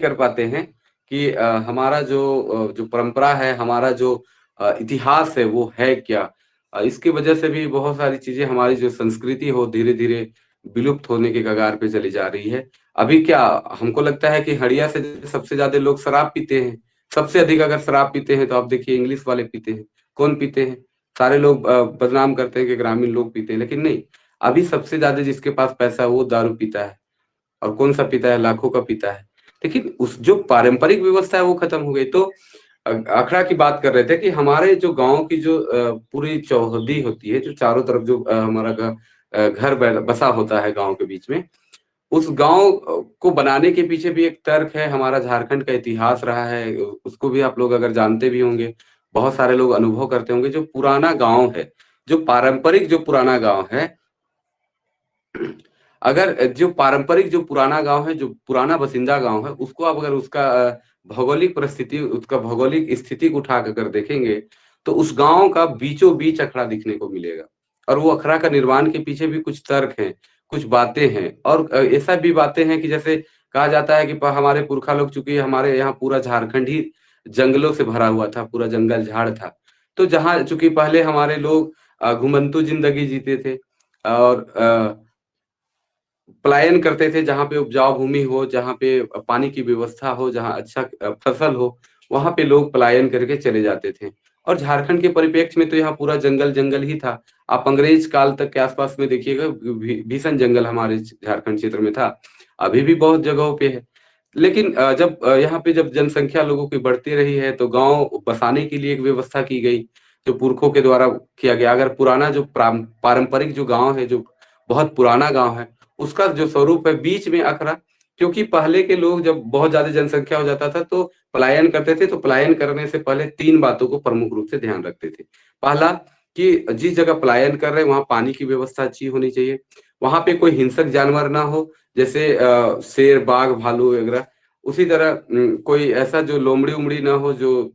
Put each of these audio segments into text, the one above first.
कर पाते हैं कि हमारा जो जो परंपरा है, हमारा जो इतिहास है, वो है क्या? इसकी वजह से भी बहुत सारी चीज़ें, हमारी जो संस्कृति हो धीरे-धीरे विलुप्त होने के कगार पे चली जा रही है। अभी क्या हमको लगता है कि हड़िया से सबसे ज़्यादा लोग शराब पीते हैं। सबसे अधिक अगर शराब पीते हैं तो आप देखिए इंग्लिश वाले पीते हैं। कौन पीते हैं? सारे लोग बदनाम करते हैं कि ग्रामीण लोग पीते हैं, लेकिन नहीं, अभी सबसे ज़्यादा जिसके पास पैसा है वो दारू पीता है और कौन-सा पीता है? लाखों का पीता है। लेकिन उस जो पारंपरिक व्यवस्था है वो खत्म हो गई। तो अखड़ा की बात कर रहे थे कि हमारे जो गाँव की जो पूरी चौहद्दी होती है, जो चारों तरफ जो हमारा घर बसा होता है गाँव के बीच में, उस गाँव को बनाने के पीछे भी एक तर्क है, हमारा झारखंड का इतिहास रहा है, उसको भी आप लोग अगर जानते भी होंगे, बहुत सारे लोग अनुभव करते होंगे, जो पुराना गाँव है, जो पारंपरिक जो पुराना गाँव है, अगर जो पारंपरिक जो पुराना गाँव है, जो पुराना बसिंदा गाँव है, उसको आप अगर उसका भौगोलिक परिस्थिति, उसका भौगोलिक स्थिति को उठा कर देखेंगे, तो उस गाँव का बीचों-बीच अखड़ा दिखने को मिलेगा और वो अखड़ा का निर्माण के पीछे भी कुछ तर्क हैं, कुछ बातें हैं और ऐसा भी बातें हैं कि जैसे कहा जाता है कि हमारे पुरखा लोग, चूँकि हमारे यहाँ पूरा झारखंड ही जंगलों से भरा हुआ था, पूरा जंगल झाड़ था। तो जहाँ चूँकि पहले हमारे लोग घुमंतू ज़िंदगी जीते थे और पलायन करते थे, जहाँ पे उपजाऊ भूमि हो, जहाँ पे पानी की व्यवस्था हो, जहाँ अच्छा फसल हो, वहाँ पे लोग पलायन करके चले जाते थे। और झारखंड के परिप्रेक्ष्य में तो यहाँ पूरा जंगल-जंगल ही था। आप अंग्रेज काल तक के आस-पास में देखिएगा, भीषण जंगल हमारे झारखंड क्षेत्र में था। अभी भी बहुत जगहों पे है। लेकिन जब यहाँ पे जब जनसंख्या लोगों की बढ़ती रही है, तो गाँव बसाने के लिए एक व्यवस्था की गई, जो पुरखों के द्वारा किया गया। अगर पुराना जो पारंपरिक जो गाँव है, जो बहुत पुराना गाँव है, उसका जो स्वरूप है बीच में अखरा, क्योंकि पहले के लोग जब बहुत ज़्यादा जनसंख्या हो जाता था तो पलायन करते थे, तो पलायन करने से पहले 3 बातों को प्रमुख रूप से ध्यान रखते थे। पहला कि जिस जगह पलायन कर रहे हैं वहाँ पानी की व्यवस्था अच्छी होनी चाहिए, वहाँ पे कोई हिंसक जानवर ना हो, जैसे शेर, बाघ, भालू वगैरह। उसी तरह कोई ऐसा जो लोमड़ी-उमड़ी ना हो, जो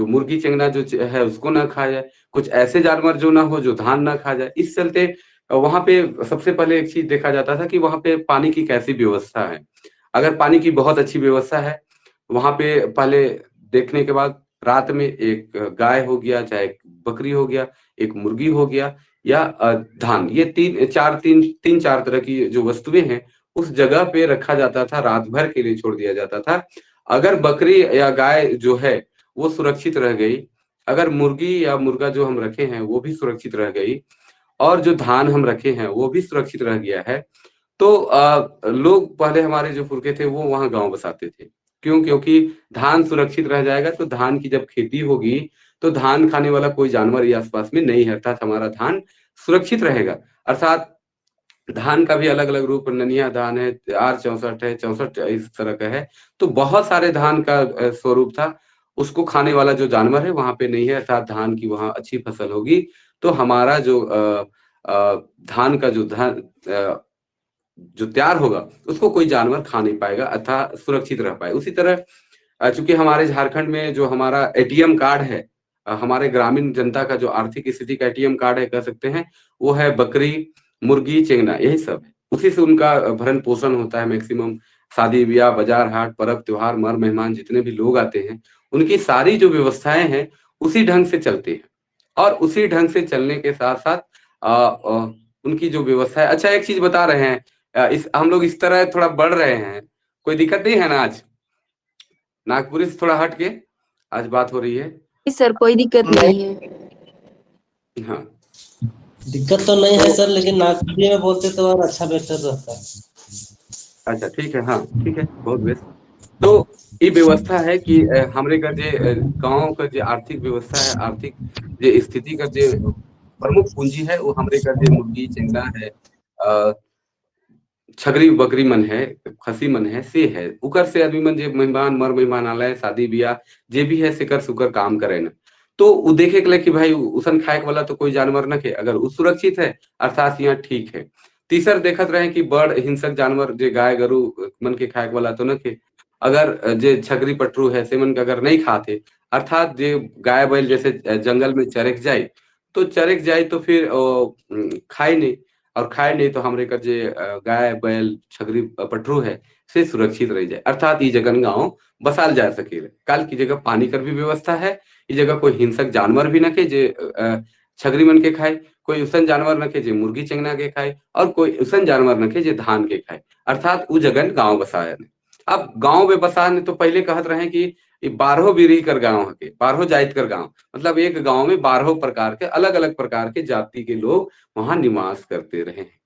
मुर्गी चिंगना जो है उसको ना खा जाए, कुछ ऐसे जानवर जो ना हो जो धान ना खा जाए। इस चलते वहाँ पे सबसे पहले एक चीज़ देखा जाता था कि वहाँ पे पानी की कैसी व्यवस्था है। अगर पानी की बहुत अच्छी व्यवस्था है, वहाँ पे पहले देखने के बाद रात में एक गाय हो गया, चाहे एक बकरी हो गया, एक मुर्गी हो गया या धान, ये 3-4 तरह की जो वस्तुएँ हैं, उस जगह पे रखा जाता था, रात भर के लिए छोड़ दिया जाता था। अगर बकरी या गाय जो है, वो सुरक्षित रह गई, अगर मुर्गी या मुर्गा जो हम रखे हैं, वो भी सुरक्षित रह गई और जो धान हम रखे हैं, वो भी सुरक्षित रह गया है, तो लोग पहले हमारे जो पुरखे थे, वो वहाँ गाँव बसाते थे। क्यों? क्योंकि धान सुरक्षित रह जाएगा, तो धान की जब खेती होगी, तो धान खाने वाला कोई जानवर ये आस-पास में नहीं है, अर्थात हमारा धान सुरक्षित रहेगा। अर्थात धान का भी अलग-अलग रूप, ननिया धान है, are 64 है, 64 इस तरह का है। तो बहुत सारे धान का स्वरूप था, उसको खाने वाला जो जानवर है वहाँ पे नहीं है, अर्थात धान की वहाँ अच्छी फसल होगी। तो हमारा जो धान का जो धान जो तैयार होगा, उसको कोई जानवर खा नहीं पाएगा, अर्थात सुरक्षित रह पाए। उसी तरह चूँकि हमारे झारखंड में जो हमारा एटीएम कार्ड है, हमारे ग्रामीण जनता का जो आर्थिक स्थिति का एटीएम कार्ड है कह सकते हैं, वो है बकरी, मुर्गी, चेंगना, यही सब है। उसी से उनका भरण-पोषण होता है मैक्सिमम। शादी-ब्याह, बाज़ार-हाट, पर्व-त्योहार, मर-मेहमान जितने भी लोग आते हैं, उनकी सारी जो व्यवस्थाएँ हैं, उसी ढंग से चलती हैं और उसी ढंग से चलने के साथ-साथ उनकी जो व्यवस्था है। अच्छा, एक चीज़ बता रहे हैं, इस हम लोग इस तरह थोड़ा बढ़ रहे हैं, कोई दिक्कत नहीं है ना आज? नागपुरी से थोड़ा हट के आज बात हो रही है। सर, कोई दिक्कत नहीं है। हाँ। दिक्कत तो नहीं है सर, लेकिन नागपुरी में बोलते तो और अच्छा बेहतर रहता है। अच्छा, ठीक है, हाँ, ठीक है, बहुत बेस्ट। तो ये व्यवस्था है कि हमरे का जे गाँव का जे आर्थिक व्यवस्था है, आर्थिक जे स्थिति का जे प्रमुख पूंजी है, वो हमरे का जे मुर्गी चेंगना है, छगरी बकरी मन है, खसी मन है, से है। उकर से आदमी मन जे मेहमान मर मेहमान आला है, शादी ब्याह जे भी है सेकर सुकर काम करे न। तो उ देखे के लिए कि भाई उसन खाए वाला तो कोई जानवर न खे, अगर उ सुरक्षित है अर्थात यहाँ ठीक है। तीसर देखत रहे कि बड़ हिंसक जानवर जे गाय गरु मन के खाए वाला तो न खे, अगर जे छगरी पटरू है से मन के अगर नहीं खाते, अर्थात जे गाय बैल जैसे जंगल में चरक जाए तो चरक जाए तो फिर खाए नहीं, और खाए नहीं तो हमरे का जे गाय बैल छगरी पटरू है से सुरक्षित रह जाए। अर्थात ई जगन गांव बसाल जा सकेले। काल की जगह पानी कर भी व्यवस्था है, ई जगह कोई हिंसक जानवर भी न के जे छगरी मन के खाए, कोई उसन जानवर न के जे मुर्गी चंगना के खाए, और कोई उसन जानवर न के जे धान के खाए। अर्थात उ जगन गांव बसाए। अब गांव में बसाने तो पहले कहत रहे कि 12 बिरही कर गांव हके, 12 जाइत कर गांव, मतलब एक गांव में 12 प्रकार के अलग अलग प्रकार के जाति के लोग वहां निवास करते रहे हैं।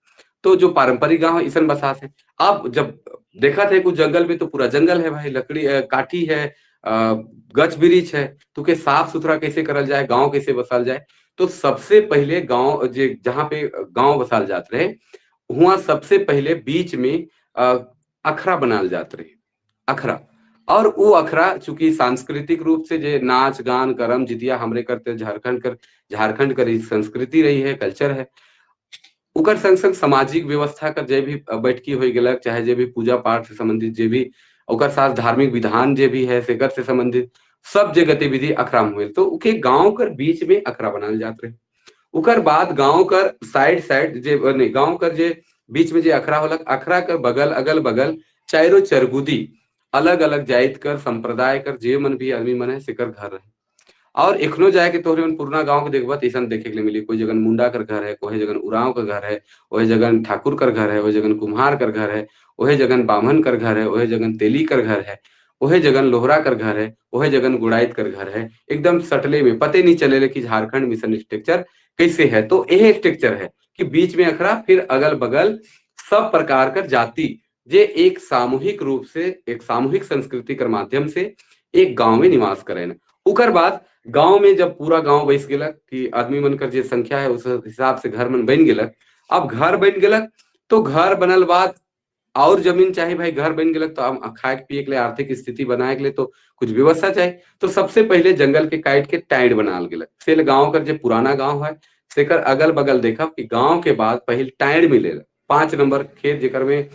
तो जो पारंपरिक गांव है इसन बसात है। अब जब देखा थे कुछ जंगल में तो पूरा जंगल है भाई, लकड़ी काठी है, गछ वृक्ष है, तो के साफ सुथरा कैसे करल जाए, गांव कैसे बसाल जाए। तो सबसे पहले गांव जे जहां पे गांव बसाल जात रहे वहां सबसे पहले बीच में अखरा बनाल जात रहे, अखरा। और वो अखरा चूंकि सांस्कृतिक रूप से जे नाच गान करम जितिया हमरे करते झारखंड कर संस्कृति रही है, कल्चर है, उकर संग संग सामाजिक व्यवस्था का जे भी बैठकी हो गलक, चाहे जे भी पूजा पाठ से संबंधित जे भी ओकर साथ धार्मिक विधान जे भी है सेकर से संबंधित सब जे गतिविधि अखरा में हुए, तो उके गांव कर बीच में अखरा बनाल जात रहे। उकर बाद गांव कर साइड साइड जे नहीं, गांव कर जे बीच में जे अखरा होलक, अखरा कर बगल अगल बगल चारों चरगुदी अलग अलग जाइत कर संप्रदाय कर जे मन भी आदमी मन है सेकर घर रहे। और एखनो जाए के तोहरे मन पुरना गांव के देखबा ऐसा देखे के मिली, कोई जगन मुंडा कर घर है, कोई जगन उरांव का घर है, वही जगन ठाकुर कर घर है, वही जगन कुम्हार कर घर है, वही जगन बामन कर घर है, वही जगन तेली कर घर है, वही जगन लोहरा कर घर है, वही जगन गुड़ाइत कर घर है। एकदम सटले में पते नहीं चले कि झारखंड मिशन स्ट्रक्चर कैसे है। तो यह स्ट्रक्चर है कि बीच में अखरा, फिर अगल बगल सब प्रकार कर जाति जे एक सामूहिक रूप से एक सामूहिक संस्कृति कर माध्यम से एक गांव में निवास करें। उकर बाद गांव में जब पूरा गांव बस गलक कि आदमी मन कर जे संख्या है उस हिसाब से घर मन बन गलक। अब घर बन गलक तो घर बनल बाद और जमीन चाहिए भाई, घर बन गलक तो अब खाए पिए के लिए आर्थिक स्थिति बनाए के लिए तो कुछ व्यवस्था चाहिए। तो सबसे पहले जंगल के काट के टाइड बनाल गलक। से गाँव कर जो पुराना गाँव है सेकर अगल बगल देखा कि गाँव के बाद पहले टाइड मिले 5 नंबर खेत जेकर में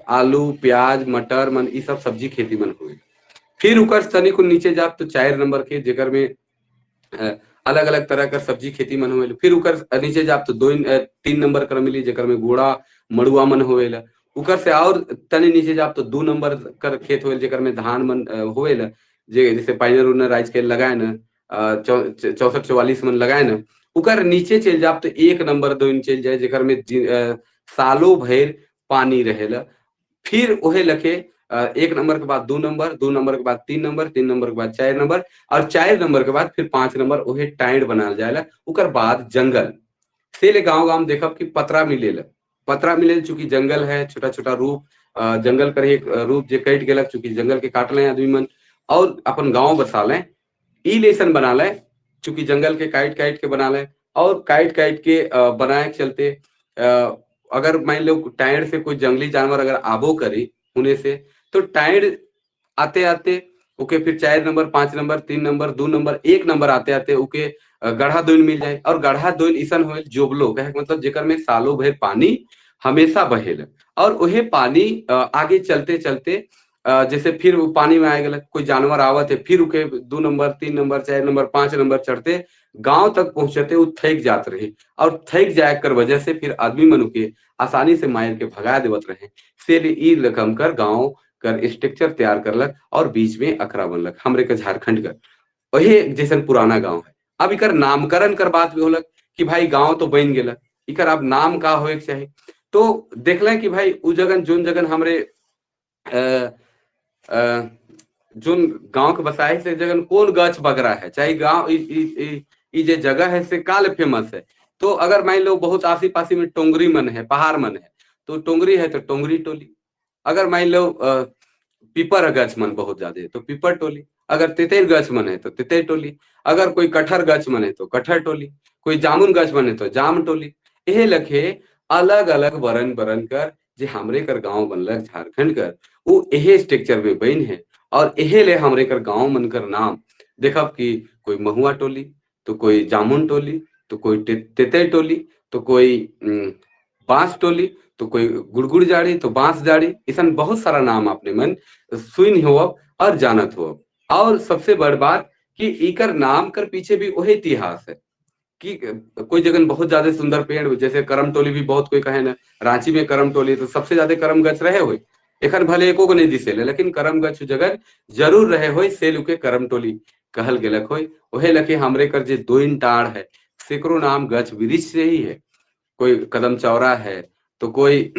आलू प्याज मटर मन ये सब सब्जी खेती मन हुए। फिर उकर तनिक नीचे जाब तो 4 नंबर खेत जेकर में अलग अलग तरह का सब्जी खेती मन हुए। फिर उकर नीचे जाब तो 2-3 नंबर कर मिली जेकर में गोड़ा मड़ुआ मन होवेला। उकर से और तनी नीचे जाब तो 2 नंबर कर खेत होवेल जेकर में धान मन होवेला, जे जैसे पाइनर उनर राइज के लगाए न 64-44 मन लगाए न। उकर नीचे चल जाब तो 1 नंबर 2 चल जाए जेकर में सालों भर पानी रहेला। फिर वही लखे 1 नंबर के बाद 2 नंबर, 2 नंबर के बाद 3 नंबर, 3 नंबर के बाद 4 नंबर और 4 नंबर के बाद फिर 5 नंबर वही टाइड बनाल जाएला। उकर बाद जंगल से ले गाँव गाँव देखब कि पतरा मिलेला, पतरा मिले चूंकि जंगल है, छोटा छोटा रूप जंगल कर एक रूप जे कट गलक चूंकि जंगल के काट ले आदमी मन और अपन गाँव बसा लें, ई लेसन बना लें चूंकि जंगल के काट काट के बना लें और काट काट के बनाए चलते अगर मान लो टाइड से कोई जंगली जानवर अगर आबो करी होने से तो टाइड आते आते ओके फिर 4 नंबर 5 नंबर 3 नंबर 2 नंबर 1 नंबर आते आते ओके गढ़ा दोन मिल जाए। और गढ़ा दोन ऐसा हो जोबलो कहे मतलब जेकर में सालों भर पानी हमेशा बहेल और वही पानी आगे चलते चलते जैसे फिर वो पानी में आए गलत कोई जानवर आवत है फिर उके 2 नंबर 3 नंबर 4 नंबर 5 नंबर चढ़ते गांव तक पहुंचते वो थक जात रहे और थक जाए कर वजह से फिर आदमी मनु के आसानी से मार के भगा देवत रहे। से ई रकम कर गाँव कर स्ट्रक्चर तैयार करलक और बीच में अखरा बनलक हमरे के झारखंड कर वही जैसन पुराना गाँव है। अब इकर नामकरण कर बात भी होलक कि भाई गाँव तो बन गलक, इकर अब नाम का होए के चाही। तो देखल कि भाई उ जगन जोन जगन हमरे जोन गांव के बसाए से जगन कौन गाछ बगरा है, चाहे गांव ई जे जगह है से काल फेमस है। तो अगर मान लो बहुत आसी पासी में टोंगरी मन है, पहाड़ मन है तो टोंगरी है तो टोंगरी टोली। अगर मान लो पीपर गाछ मन बहुत ज्यादा है तो पीपर टोली। अगर तेतर गाछ मन है तो तेतर टोली। अगर कोई कटहर गाछ मन है तो कटहर टोली। कोई जामुन गाछ मन है तो जाम टोली। यह लखे अलग अलग बरन बरन कर जे हमरे कर गांव बनलक झारखंड कर वो यही स्ट्रक्चर में बन है। और यही ले हमरे कर गांव मन कर नाम देखब कि कोई महुआ टोली तो कोई जामुन टोली तो कोई तेतर टोली तो कोई बांस टोली तो कोई गुड़गुड़ जाड़ी तो बांस जाड़ी, ऐसा बहुत सारा नाम अपने मन सुन हो और जानत हो। और सबसे बड़ बात कि इकर नाम कर पीछे भी वही इतिहास है कि कोई जगह बहुत ज्यादा सुंदर पेड़ जैसे करम टोली भी बहुत कोई कहे ना, रांची में करम टोली तो सबसे ज्यादा करम गछ रहे हुए, एखन भले एको गो नहीं दिसेले, लेकिन करम गछ जगह जरूर रहे होय, से लुके करम टोली कहल गेलक होय। ओहे लके हमरे कर जे दोइन टाड़ है सेकरो नाम गछ वृक्ष से ही है। कोई कदम चौरा है तो कोई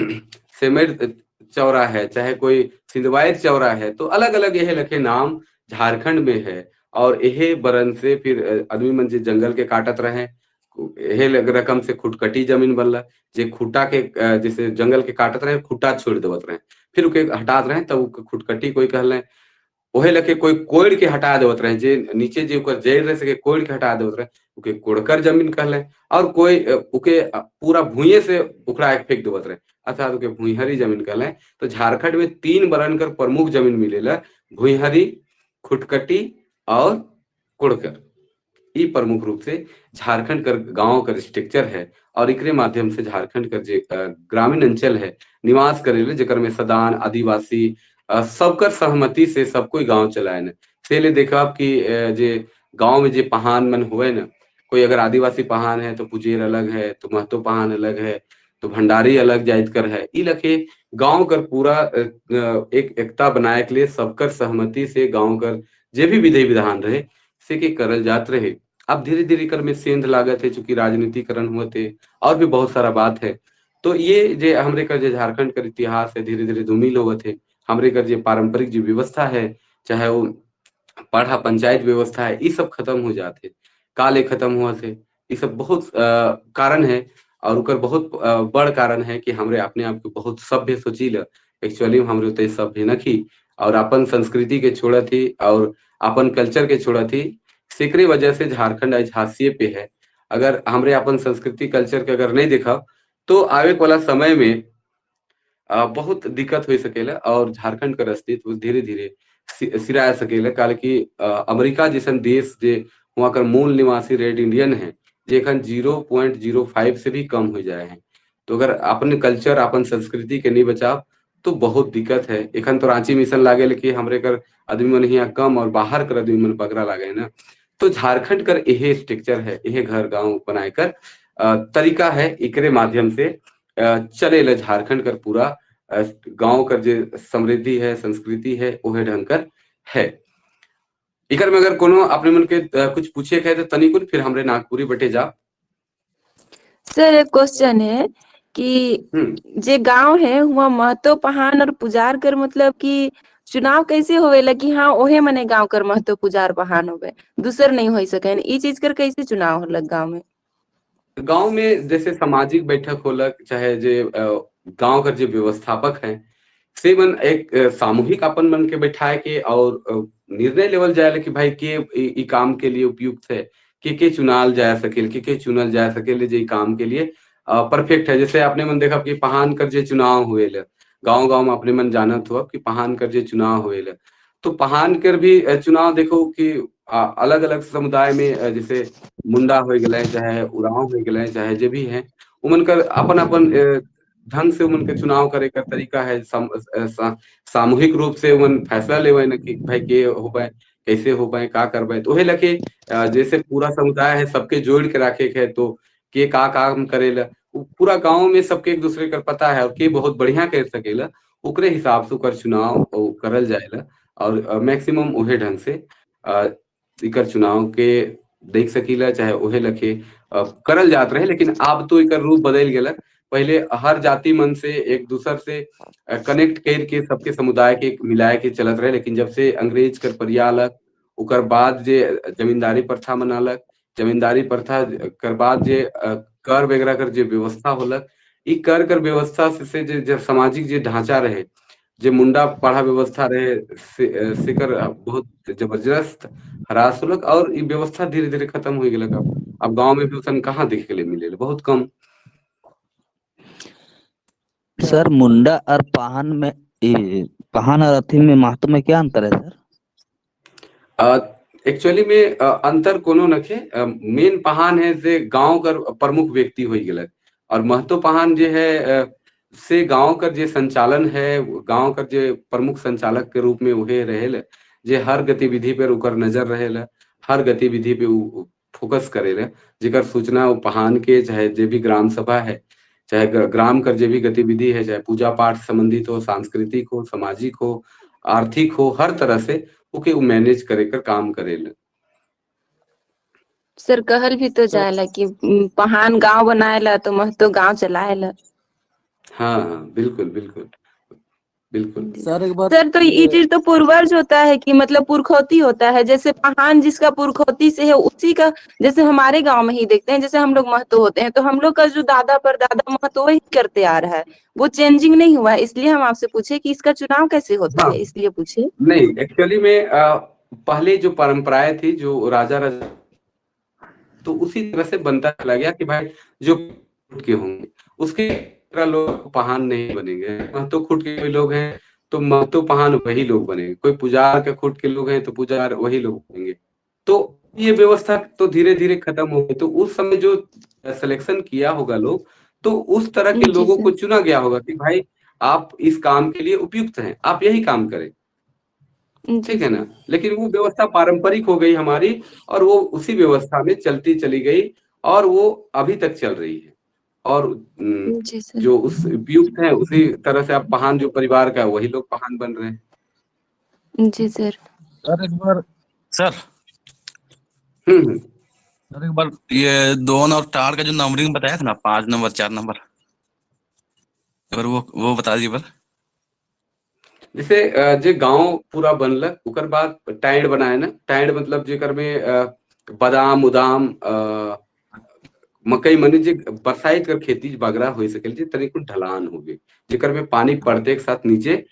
सेमेर चौरा है, चाहे कोई सिंदवायर चौरा है, तो अलग अलग यह लखे नाम झारखंड में है। और यहे बरन से फिर आदमी मन जे जंगल के काटत रहे, यहे रकम से खुटकटी जमीन बनला, जे खूटा के जैसे जंगल के काटत रहे खूटा छोड़ देवत रहे, फिर उके हटात रहे तब खुटकटी कोई कहले। ओहे लके कोई कोड़ के हटा देवत रहे, जे नीचे जे ओकर जड़ रहे सके कोड़ के हटा देवत रहे, उके कोड़कर जमीन कहले। और कोई उके पूरा भुइये से उखड़ा के फेंक देवत रहे, अर्थात उके भुइहरी जमीन कहले। तो झारखंड में 3 बरन कर प्रमुख जमीन मिलेला, भुइहरी, खुटकटी और कोड़कर। ये प्रमुख रूप से झारखंड कर गांव कर स्ट्रक्चर है। और एकरे माध्यम से झारखंड कर जे ग्रामीण अंचल है निवास करेले, जेकर में सदान आदिवासी सबकर सहमति से सब कोई गांव चलाए न। से देखा कि जे गांव में जे पहान मन हुए न, कोई अगर आदिवासी पहान है तो पुजेर अलग है, तो महतो पहान अलग है, तो भंडारी अलग जाइत कर है। ई लखे गांव कर पूरा एक एकता बनाए के लिए सबकर सहमति से गांव कर जे भी विधि विधान रहे से के करल जात रहे। अब धीरे धीरे कर में सेंध लागत है, चूंकि राजनीतिकरण होते और भी बहुत सारा बात है। तो ये जे हमरे कर जे झारखंड कर इतिहास है धीरे धीरे धूमिल होवत है। हमरे कर जे पारंपरिक जो व्यवस्था है, चाहे वो पढ़ा पंचायत व्यवस्था है, ये सब खत्म हो जाते, काले खत्म हुआ से, ये सब बहुत कारण है। और उकर बहुत बड़ कारण है कि हमरे अपने आप को बहुत सभ्य सोचील, एक्चुअली हमरे उते सभ्य नखी और अपन संस्कृति के छोड़त ही और अपन कल्चर के छोड़त ही, सेकरे वजह से झारखंड आज हाशिए पे है। अगर हमरे अपन संस्कृति कल्चर के अगर नहीं देखा तो आवे वाला समय में बहुत दिक्कत हो सकेला और झारखंड का अस्तित्व धीरे धीरे सिरा सकेला। काहे कि अमेरिका जैसन देश जे वहाँ का मूल निवासी रेड इंडियन है, जेखन 0.05 से भी कम हो जाए हैं। तो अगर अपने कल्चर अपन संस्कृति के नहीं बचाव तो बहुत दिक्कत है। एखन तो रांची मिशन लागे कि हमरे कर आदमी मन यहाँ कम और बाहर कर आदमी मन बगरा लागे ना। तो झारखंड कर यही स्ट्रक्चर है, यही घर गांव बनाए कर तरीका है, एकरे माध्यम से चले झारखंड कर पूरा गांव कर जे समृद्धि है, संस्कृति है, वह ढंग कर है। इकर में अगर कोनो अपने मन के कुछ पूछे के है तो तनिकुन फिर हमरे नागपुरी बटे जा। सर एक क्वेश्चन है कि जे गांव है हुआ महतो पहान और पुजार कर मतलब कि चुनाव कैसे होवेला कि हाँ ओहे मने गांव कर महतो पुजार पहान होवे, दूसर नहीं हो सके, ई चीज कर कैसे चुनाव होलक गांव में? गांव में जैसे सामाजिक बैठक होलक, चाहे जे गांव कर जे व्यवस्थापक है से मन एक सामूहिक अपन मन के बैठाए के और निर्णय लेवल जाए कि भाई के ई काम के लिए उपयुक्त है, के चुनाल जा सके, के चुनल जा सके जे काम के लिए परफेक्ट है। जैसे आपने मन देखा कि पहान कर जे चुनाव हुए ले, गाँव गाँव में अपने मन जानत हुआ कि पहान कर जे चुनाव हुए ले, तो पहान कर भी चुनाव देखो कि अलग अलग समुदाय में जैसे मुंडा हो गए, चाहे उरांव हो गए, चाहे जे भी है, उमन कर अपन अपन ढंग से उमन के चुनाव करे का तरीका है। सामूहिक रूप से उमन फैसला लेवे न कि भाई के हो पाए, कैसे हो पाए, का कर पाए। तो वही लके जैसे पूरा समुदाय है सबके जोड़ के रखे के है, तो के का काम करेला पूरा गांव में सबके एक दूसरे का पता है और के बहुत बढ़िया कर सकेला, ओकरे हिसाब से ओकर चुनाव करल जाएला और मैक्सिमम उहे ढंग से इकर चुनाव के देख सकीला, चाहे उहे लखे करल जात रहे। लेकिन अब तो इकर रूप बदल गया। पहले हर जाति मन से एक दूसर से कनेक्ट करके सबके समुदाय के मिलाए के चलत रहे, लेकिन जब से अंग्रेज कर परियालक, ओकर बाद जे जमींदारी प्रथा मनालक, जमींदारी प्रथा कर बाद जे कर वगैरह कर जे व्यवस्था होलक, ई कर कर व्यवस्था से जे सामाजिक जे ढांचा रहे, जे मुंडा पढ़ा व्यवस्था रहे, से कर बहुत जबरदस्त ह्रास होलक और ई व्यवस्था धीरे धीरे खत्म हो गया। अब गाँव में भी उसन कहाँ देखे के लिए मिले, बहुत कम। सर मुंडा और पाहन में, पाहन और अथी में महतो में क्या अंतर है सर? एक्चुअली में अंतर कोनो नखे। मेन पहान है से गांव कर प्रमुख व्यक्ति हो गए और महतो पहान जे है से गांव कर जे संचालन है, गांव कर जे प्रमुख संचालक के रूप में वह रहेल, जे हर गतिविधि पर उकर नजर रहेल, हर गतिविधि पे फोकस करेल, जेकर सूचना वो पहान के चाहे जे भी ग्राम सभा है, चाहे ग्राम कर जे भी गतिविधि है, चाहे पूजा पाठ संबंधित हो, सांस्कृतिक हो, सामाजिक हो, आर्थिक हो, हर तरह से ओके उ मैनेज करे कर काम करेला। सर कहल भी तो जाला कि पहान गांव बनाएला तो महतो गांव चलाएला। हाँ हाँ, बिल्कुल बिल्कुल बिल्कुल। सर एक बार सर तो ये चीज तो पूर्वज होता है कि मतलब पुरखौती होता है, जैसे पहान जिसका पुरखौती से है उसी का, जैसे हमारे गांव में ही देखते हैं, जैसे हम लोग महतो होते हैं तो हम लोग का जो दादा परदादा महतो वही करते आ रहा है, वो चेंजिंग नहीं हुआ है, इसलिए हम आपसे पूछे कि इसका चुनाव कैसे होता है, इसलिए पूछे। नहीं, एक्चुअली में पहले जो परंपराएं थी, जो राजा राजा, तो उसी तरह से बनता चला गया कि भाई जो खुद के होंगे उसके तरह लोग पहान नहीं बनेंगे। महतो खुद के लोग हैं तो महतो पहान वही लोग बनेंगे, कोई पुजार के खुद के लोग हैं तो पुजार वही लोग बनेंगे। तो ये व्यवस्था तो धीरे धीरे खत्म हो गई। तो उस समय जो सिलेक्शन किया होगा लोग, तो उस तरह के लोगों को चुना गया होगा कि भाई आप इस काम के लिए उपयुक्त हैं, आप यही काम करें, ठीक है ना। लेकिन वो व्यवस्था पारंपरिक हो गई हमारी और वो उसी व्यवस्था में चलती चली गई और वो अभी तक चल रही है। और जो उस उपयुक्त है उसी तरह से आप पहान जो परिवार का है वही लोग पहान बन रहे हैं। जी सर। सर एक बार सर सर एक बार ये दोन और टार का जो नंबरिंग बताया था ना, 5 नंबर 4 नंबर, एक बार वो बता दीजिए बार। जैसे जे गांव पूरा बनलक उकर बाद टाइड बनाए ना, टाइड मतलब जेकर में बादाम उदाम मकई मने जे बरसाइत कर खेती बगरा हो सकेल, जे तनिकुन ढलान हो गई जेकर में पानी पड़ते के साथ नीचे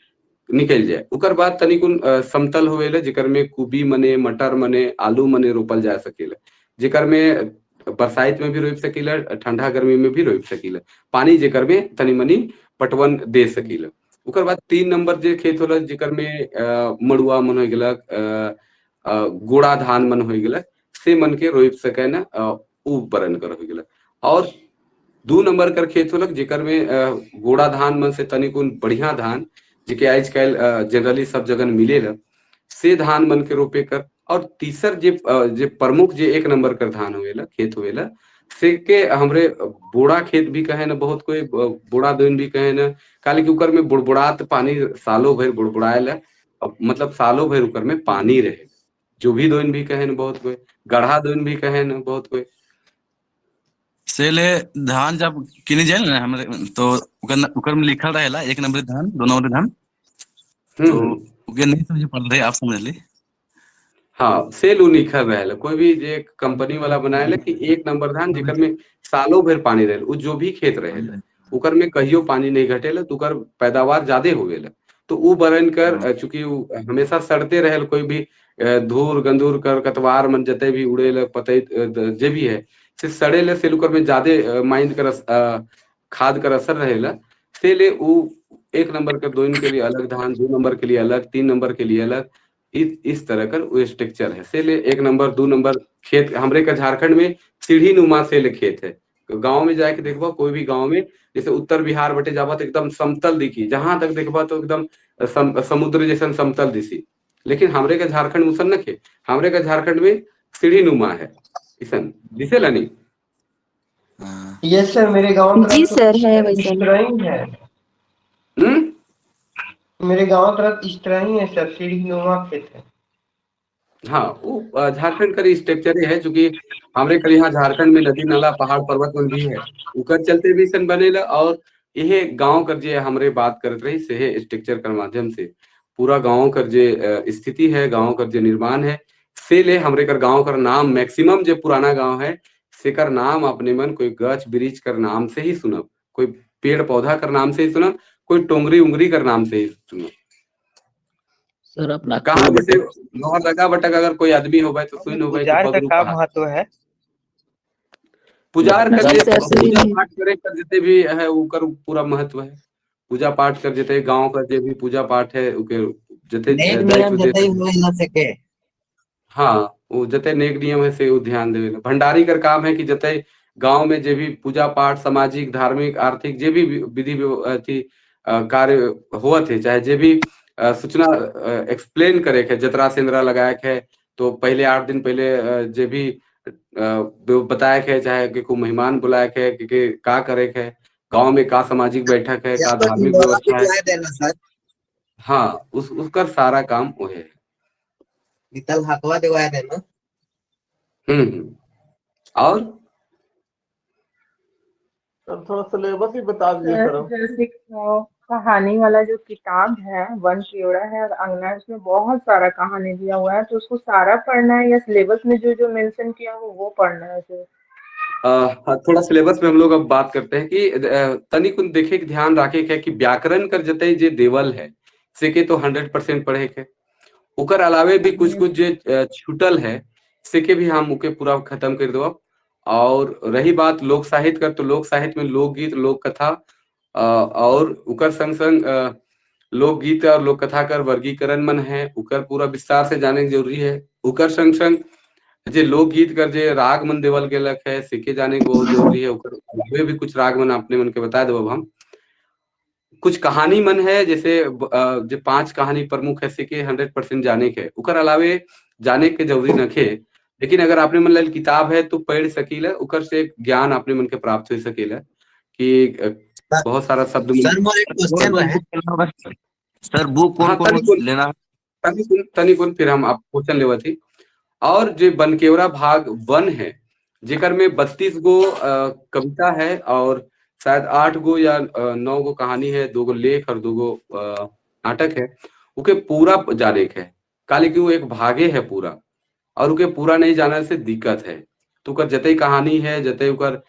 निकल जाए। उकर बाद तनिकुन समतल होवेला जेकर में कुबी मने मटर मने आलू मने रोपल जा सकेला, जेकर में बरसाइत में भी रोप सकीला, ठंडा गर्मी में भी रोप सकीला, पानी जेकर में तनी मनी पटवन दे सकीला। उकर बाद 3 नंबर जे खेत होला जेकर में मड़ुआ मन हो गलक, गोड़ा धान मन हो गलक, से मन के रोप सके ना, उ बरन कर हो गलक। और 2 नंबर कर खेत होलक जेकर में गोड़ा धान मन से तनिकुन बढ़िया धान जेके आज कल जनरली सब जगह मिलेला, से धान मन के रोपे कर। और तीसर जे प्रमुख जे 1 नंबर कर धान होवेला खेत होवेला, से के हमरे बोड़ा खेत भी कहे ना, बहुत कोई बोड़ा दोन भी कहे ना, काले कि उकर में बुड़बुड़ात पानी सालों भर बुड़बुड़ाएला, मतलब सालों भर उकर में पानी रहे। जो भी दोन भी कहे ना बहुत कोई, गढ़ा दोन भी कहे ना बहुत कोई। सेले धान जब किने जाए ना हमरे तो उकर में लिखल रहेला 1 नंबर धान 2 नंबर धान, तो उके नहीं समझ पड़ रहे, आप समझ ली। हाँ, सेल उ लिखल रहेला, कोई भी जे कंपनी वाला बनाएला कि 1 नंबर धान जेकर में सालों भर पानी रहेला, उ जो भी खेत रहेला उकर में कहियो पानी नहीं घटेला, तो उकर पैदावार ज्यादा होवेला। तो उ बरन कर चूंकि उ हमेशा सड़ते रहेला, कोई भी धूर गंदूर कर कतवार मन जते भी उड़ेला पतई जे भी है से सड़ेला, से उकर में ज्यादा माइंड कर खाद कर असर रहेला, से ले उ 1 नंबर के दोन के लिए अलग धान, 2 नंबर के लिए अलग, 3 नंबर के लिए अलग, इस तरह कर वो स्ट्रक्चर है। से ले 1 नंबर 2 नंबर खेत हमरे का झारखंड में सीढ़ी नुमा से ले खेत है। गांव में जाके देखबा कोई भी गांव में, जैसे उत्तर बिहार बटे जाबा तो एकदम समतल दिखी, जहां तक देखबा तो एकदम समुद्र जैसन समतल दिसी, लेकिन हमरे का झारखंड में उसन नखे, हमरे का झारखंड में सीढ़ी नुमा है, इसन दिसेला नहीं। यस सर, मेरे गांव जी सर है वैसे है। मेरे गांव तरफ इस तरह ही है सर, सीढ़ी नुमा खेत है। हाँ, वो झारखंड का स्ट्रक्चर है, चूंकि हमरे कल यहाँ झारखंड में नदी नाला पहाड़ पर्वत मन भी है, उकर चलते भी सन बनेला। और यह गांव कर जे हमरे बात करत रही से स्ट्रक्चर कर माध्यम से पूरा गांव कर जे स्थिति है, गांव कर जे निर्माण है, से ले हमरे कर गांव कर नाम मैक्सिमम जो पुराना गांव है से कर नाम अपने मन कोई गछ ब्रिज कर नाम से ही सुनब, कोई पेड़ पौधा कर नाम से ही सुनब, कोई टोंगरी उंगरी कर नाम से ही सुनब। सर अपना कहा जैसे लोहरदगा बटक अगर कोई आदमी हो तो सुन हो पुजार का का महत्व है? पुजार कर पूजा पाठ करे कर जितने भी है उकर पूरा महत्व है। पूजा पाठ कर जते गांव कर जे भी पूजा पाठ है उके जते सके। हाँ, वो जते नेक नियम है से वो ध्यान देवे। भंडारी कर काम है कि जते गांव में जे भी पूजा पाठ सामाजिक धार्मिक आर्थिक जे भी विधि अथी कार्य होत है, चाहे जे भी सूचना एक्सप्लेन करे के, जतरा सेंद्रा लगाए के तो पहले 8 दिन पहले जे भी बताए के, चाहे के को मेहमान बुलाए के, के का करे के, गांव में का सामाजिक बैठक है, या का तो धार्मिक ढिंढोरा व्यवस्था है। पिटवाए देना सर। हाँ, उस उसका सारा काम वो है। नितल हकवा दिवाए देना। हम्म। और सर थोड़ा सिलेबस ही बता दीजिए सर सर अब। जैसे कहानी वाला जो किताब है वन केवड़ा है और अंगना है, उसमें बहुत सारा कहानी दिया हुआ है, तो उसको सारा पढ़ना है या सिलेबस में जो जो मेंशन किया हो वो पढ़ना है सर? हाँ, थोड़ा सिलेबस में हम लोग अब बात करते हैं कि तनिक देखे के ध्यान रखे के कि व्याकरण कर जते जे देवल है से के तो 100% पढ़े के, ओकर अलावे भी कुछ कुछ जे छूटल है से के भी हम ओके पूरा खत्म कर दो। और रही बात लोक साहित्य कर, तो लोक साहित्य में लोकगीत, लोक कथा और उकर संग संग लोकगीत और लोक कथा कर वर्गीकरण मन है, उकर पूरा विस्तार से जाने की जरूरी है। उकर संग संग जे लोकगीत कर जे राग मन देवल गेलक है सीखे जाने के बहुत जरूरी है। उकर अलावे भी कुछ राग मन अपने मन के बता देब हम। कुछ कहानी मन है जैसे जो 5 कहानी प्रमुख है से 100% जाने के, उकर अलावे जाने के जरूरी नखे, लेकिन अगर आपने मन लाल किताब है तो पढ़ सकीला, उकर से ज्ञान अपने मन के प्राप्त हो सकीला कि बहुत सारा शब्द सर मोर एक क्वेश्चन रहे। सर बुक कौन हाँ, कौन लेना? तनिकुन फिर हम आप क्वेश्चन लेवा थी। और जो बनकेवरा भाग 1 है जेकर में 32 गो कविता है और शायद 8 गो या 9 गो कहानी है, 2 गो लेख और 2 गो नाटक है, उके पूरा जाने के है, काले कि वो एक भागे है पूरा और उके पूरा नहीं जाने से दिक्कत है। तो उकर जते कहानी है जते उकर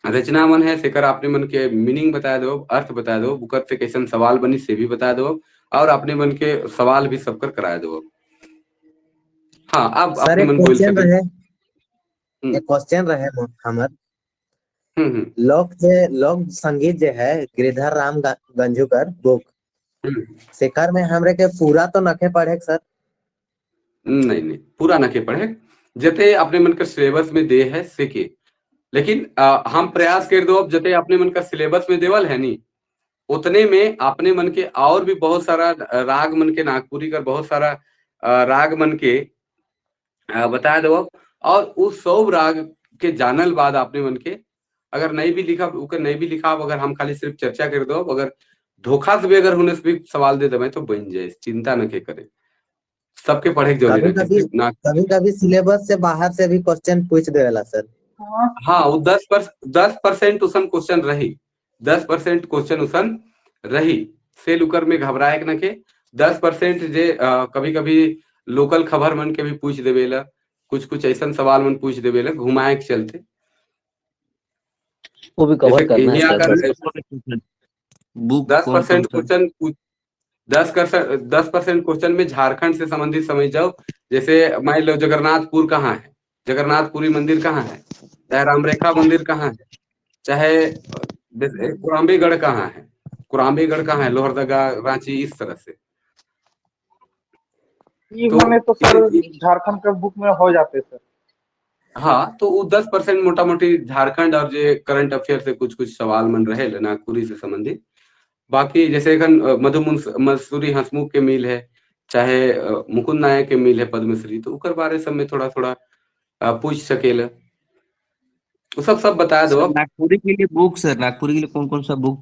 रचना मन है सेकर अपने मन के मीनिंग बता दो, अर्थ बता दो, उकर से कैसन सवाल बनी से भी बता दो और अपने मन के सवाल भी सबकर कराए दो। हाँ, अब सर अपने एक मन बोल क्वेश्चन सके। रहे, एक क्वेश्चन रहे हमर। लोक जे लोक संगीत जे है गिरधर राम गंजूकर बुक सेकर में हमरे के पूरा तो नखे पढ़े सर? नहीं नहीं, पूरा नखे पढ़े, जते अपने मन के सिलेबस में दे है से के, लेकिन हम प्रयास कर दो अब जते अपने मन का सिलेबस में देवल है नी उतने में अपने मन के और भी बहुत सारा राग मन के नागपुरी का बहुत सारा राग मन के बता दो और उस सब राग के जानल बाद अपने मन के अगर नहीं भी लिखा ऊपर नहीं भी लिखा, अगर हम खाली सिर्फ चर्चा कर दो, अगर धोखा से भी अगर होने से भी सवाल दे दे तो बन जाए, चिंता न के करे, सबके पढ़े के जरूरी कभी ना। कभी कभी सिलेबस से बाहर से भी क्वेश्चन पूछ देवेला सर। हाँ, वो 10% उसन क्वेश्चन रही, 10% क्वेश्चन उसन रही, से उकर में घबराए न के। 10% जे कभी कभी लोकल खबर मन के भी पूछ देवेला, कुछ कुछ ऐसा सवाल मन पूछ देवेला घुमाए के चलते, वो भी कवर करना है सर। बुक 10% क्वेश्चन 10% क्वेश्चन में झारखंड से संबंधित समझ जाओ, जैसे मान लो जगन्नाथपुर कहाँ है, जगन्नाथपुरी मंदिर कहाँ है, चाहे रामरेखा मंदिर कहाँ है, चाहे कुराम्बेगढ़ कहाँ है, कुराम्बेगढ़ कहाँ है, लोहरदगा, रांची, इस तरह से। तो सर झारखंड के बुक में हो जाते सर। हाँ, तो वो 10% मोटा मोटी झारखंड और जे करंट अफेयर से कुछ कुछ सवाल मन रहे नागपुरी से संबंधित। बाकी जैसे मधु मसूरी हंसमुख के मिल है, चाहे मुकुंद नायक के मिल है पद्मश्री, तो उकर बारे सब में थोड़ा थोड़ा पूछ सकेला, वो सब सब बता दो। नागपुरी के लिए बुक सर, नागपुरी के लिए कौन कौन सा बुक?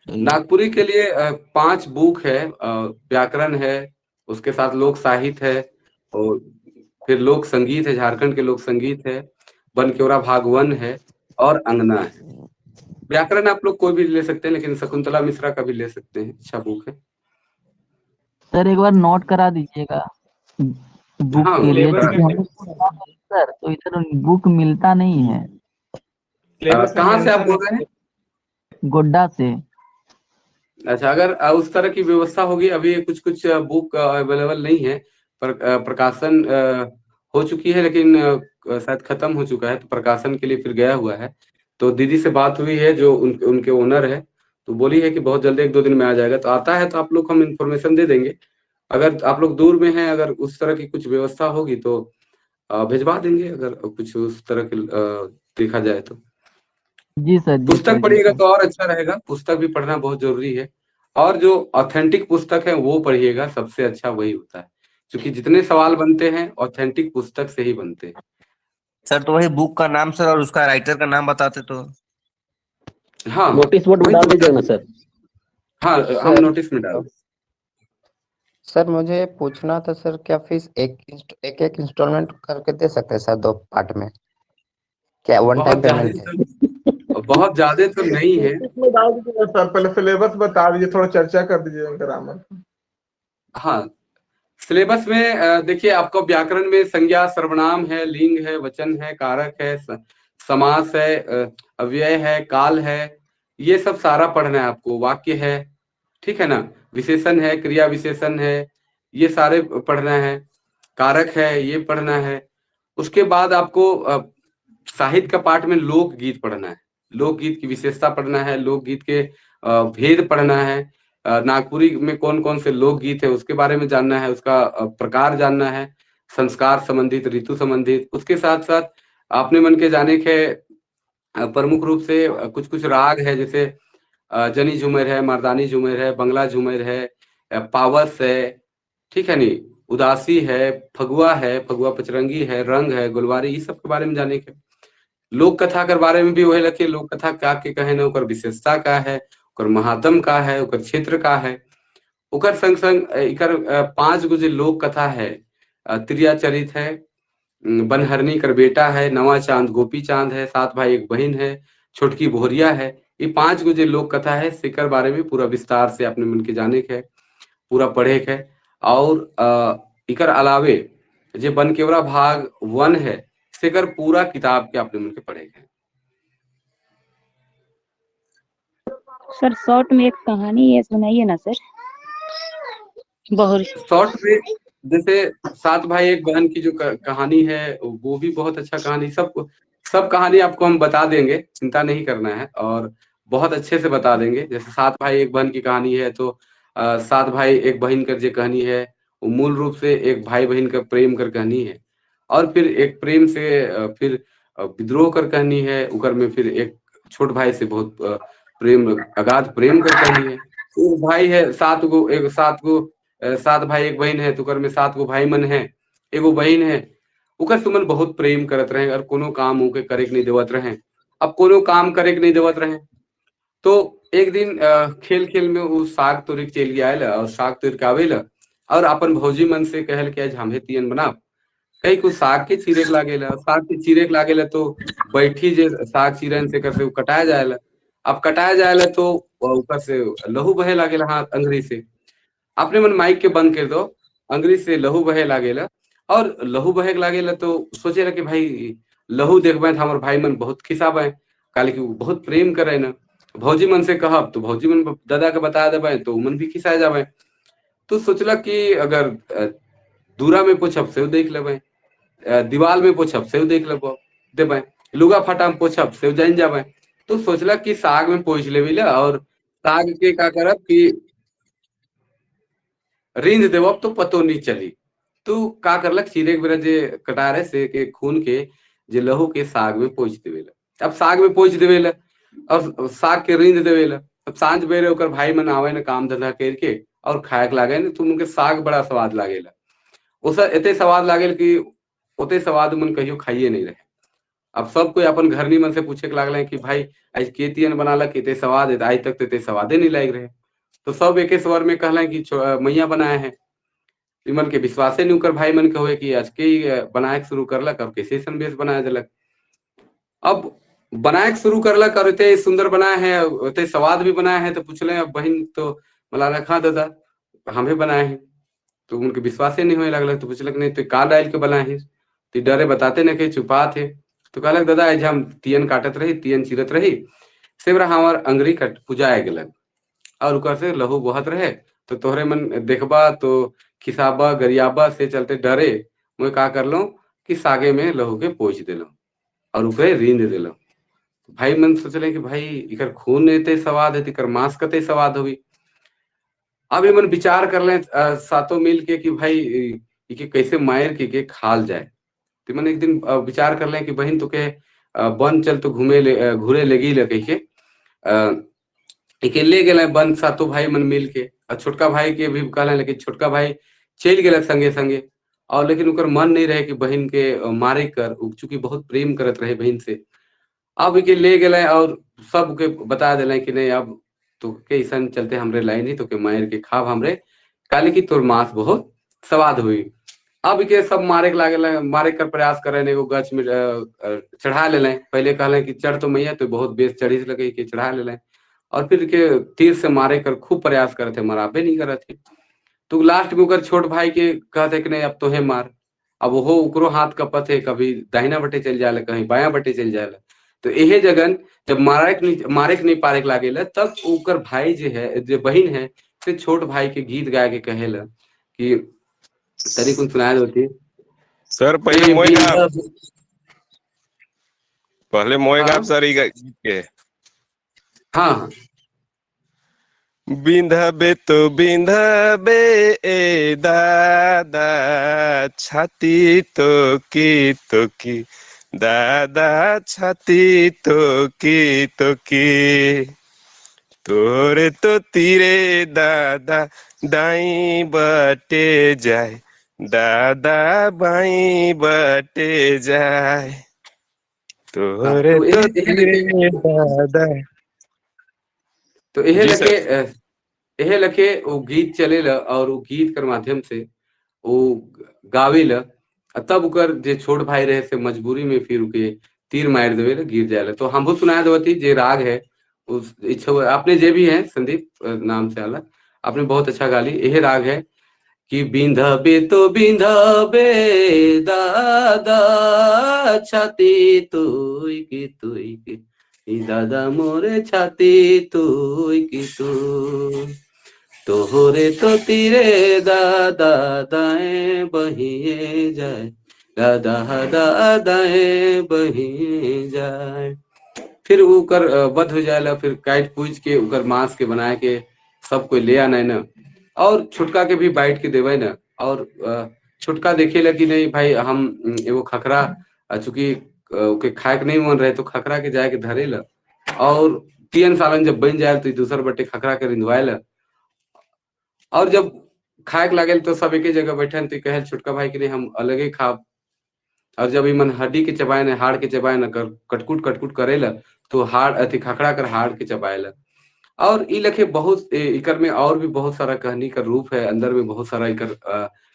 नागपुरी के लिए 5 बुक है, व्याकरण है, उसके साथ लोक साहित्य है और फिर लोक संगीत है, झारखंड के लोक संगीत है, बनकेवरा भाग 1 है और अंगना है। व्याकरण आप लोग कोई भी ले सकते हैं, लेकिन शकुंतला मिश्रा का भी ले सकते हैं, अच्छा बुक है। सर एक बार नोट करा दीजिएगा बुक हाँ, के लिए सर, तो इधर बुक मिलता नहीं है। कहाँ से आप बोल रहे हैं? गोड्डा से। अच्छा, अगर उस तरह की व्यवस्था होगी, अभी कुछ कुछ बुक अवेलेबल नहीं है, पर प्रकाशन हो चुकी है लेकिन शायद खत्म हो चुका है, तो प्रकाशन के लिए फिर गया हुआ है। तो दीदी से बात हुई है जो उनके ओनर है, तो बोली है कि बहुत जल्दी 1-2 दिन में आ जाएगा। तो आता है तो आप लोग हम इन्फॉर्मेशन दे देंगे। अगर आप लोग दूर में हैं, अगर उस तरह की कुछ व्यवस्था होगी तो भिजवा देंगे, अगर कुछ उस तरह के देखा जाए तो। जी सर, जी पुस्तक सर, पढ़िएगा तो और अच्छा रहेगा, पुस्तक भी पढ़ना बहुत जरूरी है, और जो ऑथेंटिक पुस्तक है वो पढ़िएगा, सबसे अच्छा वही होता है, क्योंकि जितने सवाल बनते हैं ऑथेंटिक पुस्तक से ही बनते हैं। सर तो वही बुक का नाम सर और उसका राइटर का नाम बताते तो। हाँ, नोटिस बोर्ड में वही डाल तो दीजिएगा ना सर। हाँ, हम सर नोटिस में डाल सर मुझे पूछना था सर, क्या फीस एक एक एक इंस्टॉलमेंट करके दे सकते हैं सर, 2 पार्ट में? क्या वन टाइम बहुत ज्यादा पेमेंट है? तो, बहुत ज्यादा तो नहीं है। नोटिस में डाल दीजिएगा सर, पहले सिलेबस बता दीजिए, थोड़ा चर्चा कर दीजिए ग्रामर। हाँ, सिलेबस में देखिए आपको व्याकरण में संज्ञा, सर्वनाम है, लिंग है, वचन है, कारक है, समास है, अव्यय है, काल है, ये सब सारा पढ़ना है आपको। वाक्य है, ठीक है ना, विशेषण है, क्रिया विशेषण है, ये सारे पढ़ना है, कारक है, ये पढ़ना है। उसके बाद आपको साहित्य का पाठ में लोकगीत पढ़ना है, लोकगीत की विशेषता पढ़ना है, लोकगीत के भेद पढ़ना है, नागपुरी में कौन कौन से लोकगीत है उसके बारे में जानना है, उसका प्रकार जानना है, संस्कार संबंधित, ऋतु संबंधित। उसके साथ साथ आपने मन के जाने के प्रमुख रूप से कुछ कुछ राग है, जैसे जनी झूमर है, मर्दानी झूमर है, बंगला झूमर है, पावस है, ठीक है नी, उदासी है, फगुआ है, फगुआ पचरंगी है, रंग है, गुलवारी, ये सब के बारे में जाने के। लोक कथा के बारे में भी वही लगे, लोक कथा क्या के कहे ना, ओकर विशेषता का है, ओकर महात्म का है, ओकर क्षेत्र का है। ओकर संग संग इकर 5 गो जो लोक कथा है, त्रिया चरित है, बनहरनी कर बेटा है, नवा चांद गोपी चांद है, 7 भाई एक बहन है, छोटकी बोहरिया है, ये 5 गो जो लोक कथा है सेकर बारे में पूरा विस्तार से अपने मन के जाने के है, पूरा पढ़े के है। और इकर अलावे जे बनकेवरा भाग 1 है सेकर पूरा किताब के अपने मन के पढ़े के है। सर शॉर्ट में एक कहानी है सुनाइए ना सर। बहुत शॉर्ट में जैसे 7 भाई एक बहन की जो कहानी है वो भी बहुत अच्छा कहानी, सब कहानी आपको हम बता देंगे, चिंता नहीं करना है, और बहुत अच्छे से बता देंगे। जैसे 7 भाई एक बहन की कहानी है तो 7 भाई एक बहन कर जो कहानी है वो मूल रूप से एक भाई बहन का प्रेम कर कहानी है, और फिर एक प्रेम से फिर विद्रोह कर कहानी है, उकर में फिर एक छोट भाई से बहुत प्रेम, अगाध प्रेम कर कहानी है। एक भाई है 7 गो, एक 7 गो, 7 भाई एक बहन है, तो उकर में 7 गो भाई मन है, एगो बहन है, उकर सुमन बहुत प्रेम करत रहे और कोनो काम होके करे के नहीं देवत रहे। अब कोनो काम करे के नहीं देवत रहे तो एक दिन खेल खेल में वो साग तोड़ के चल आयल और साग तोड़ के आवेला और अपन भौजी मन से कहल के आज हमें तियन बनाब, कहीं कुछ साग के चीरे के लागेला, साग के चीरे के लागेला तो बैठी जे साग चीरन से कर से कटाया जाएला। अब कटाया जाएला तो ऊपर से लहू बहे लागेला, हाथ अंगरी से, अपने मन माइक के बंद कर दो, अंगरी से लहू बहे लागेला और लहू बहे लागेला तो सोचे कि भाई लहू देखबे तो हमार भाई मन बहुत खिसाबे, काले कि बहुत प्रेम करे ना, भौजी मन से कहब तो भौजी मन दादा के बता देबे तो मन भी खिसा जाबे। तो सोचलक कि अगर दूरा में पोछब से देख लेबे, दीवार में पोछब से देख लेबो देबे, लुगा फटा में पोछब से जान जाबे। तो सोचलक कि साग में पोछ लेबे ला और साग के का करब कि रिंद देबब तो पतो नहीं चली। तो का करलक चीरे के बेरा जे कटा रहे से के खून के जे लहू के साग में पोछ देवेला। अब साग में पोछ देवेला और साग के रिंद देवेला। अब सांझ बेरे ओकर भाई मन आवे न काम धंधा करके और खाए के लागे न तो उनके साग बड़ा स्वाद लागेला। ओसा एते स्वाद लागेल कि ओते स्वाद मन कहियो खाइए नहीं रहे। अब सब कोई अपन घरनी मन से पूछे के लागल कि भाई आज के तियन बनाला केते स्वाद है, आज तक तो एते स्वादे नहीं लाग रहे। तो सब एके स्वर में कहला कि मैया बनाए है। इमन के विश्वासे नहीं उकर भाई मन के हुए कि आज के बनाए के शुरू करलक और कैसे सनबेस बनाए दिलक। अब बनाए के शुरू करलक और इतने सुंदर बनाए है, उतने स्वाद भी बनाए है। तो पूछले अब बहन तो मलाना खा दादा हमें बनाए हैं, तो उनके विश्वासे नहीं होने लगल। तो पूछलक नहीं तो का डाल के बनाए हैं, तो डरे बताते न के छुपा थे। तो कहलक दादा आज हम तियन काटत रही, तियन चीरत रही, सेवरा हमार अंगरी कट पुजाए गेलक और उकर से लहू बहत रहे, तो तोहरे मन देखबा तो खिसाबा गरियाबा से चलते डरे मुझे का कर लो कि सागे में लहू के पोछ दिलो और उके रींद दिलो। भाई मन सोचले कि भाई इकर खून एते स्वाद है, इकर मांस कते स्वाद होगी। अब ये मन विचार कर ले सातों मिल के कि भाई इके कैसे मार के खाल जाए। तो मन एक दिन विचार कर ले कि बहन तो के वन चल तो घूमे ले, घूरे लगी ले कह के इके ले गेल वन सातों भाई मन मिल के। और छोटका भाई के भी कहले, लेकिन छोटका भाई चल गए संगे संगे और लेकिन उकर मन नहीं रहे कि बहन के मारे कर, चूंकि बहुत प्रेम करत रहे बहन से। अब इके ले गए और सबके बता देले कि नहीं अब तो के ऐसन चलते हमरे लाइन ही तो के मार के खाब हमरे, काले की तोर मांस बहुत स्वाद हुई। अब के सब मारे के लागल, मारे कर प्रयास करे, एगो गछ में चढ़ा लेले, पहले कहले कि चढ़ तो मैया तो बहुत बेस चढ़ी लगे के चढ़ा लेले, और फिर के तीर से मारे कर खूब प्रयास करते, मराबे नहीं करते। तो लास्ट में ओकर छोट भाई के कहते कि नहीं अब तो है मार, अब वो ओकरो हाथ कपत है, कभी दाहिना बटे चल जाए, कहीं बाया बटे चल जाए। तो यही जगन जब मारे के नहीं पारे के लागेला, तब ओकर भाई जे है, जे बहन है, से छोट भाई के गीत गाय के कहेला कि तरी कुन सुनाए होती सर। पहले मोय गाब सर ई गीत के। हाँ, बिंधबे तो बिंधबे ए दादा छाती तो की दादा छाती तो की तोरे तो तीरे दादा दाई बटे जाए दादा बाई बटे जाए तोरे तो तीरे दादा। तो एहे लखे वो गीत चले ल और वो गीत कर माध्यम से वो गावे ल, तब उकर जे छोट भाई रहे से मजबूरी में फिर उके तीर मार देवे ल, गिर जाए। तो हम सुनाए देवती जे राग है उस इच्छा आपने जे भी है संदीप नाम से आला, आपने बहुत अच्छा गाली। यह राग है कि बिंधबे तो बिंधबे दादा छाती तुई की तुई की दादा मोरे छाती तुई की तू तोहरे तो तीरे दादा दाएं बहिए जाए दादा दादाएं बहिए जाए। फिर उकर वध हो जाए, फिर काट पूज के उकर मांस के बनाए के सब कोई ले आना है ना, और छुटका के भी बांट के देवे ना। और छुटका देखे ला कि नहीं भाई हम एगो खकरा चूंकि ओके खाए के नहीं मन रहे तो खकरा के जाए के धरे ला, और 3 सालन जब बन जाए तो दूसर बटे खकरा के रिंधवाए ला, और जब खाए के लागल तो सब एक जगह बैठे तो कहे छुटका भाई कि नहीं हम अलगे खाब। और जब मन हड्डी के चबाए न हाड़ के चबाए न कर कटकुट कटकुट करे ला तो हाड़ अथी खकड़ा कर हाड़ के चबाए ला। और ई लखे बहुत इकर में और भी बहुत सारा कहानी का रूप है, अंदर में बहुत सारा इकर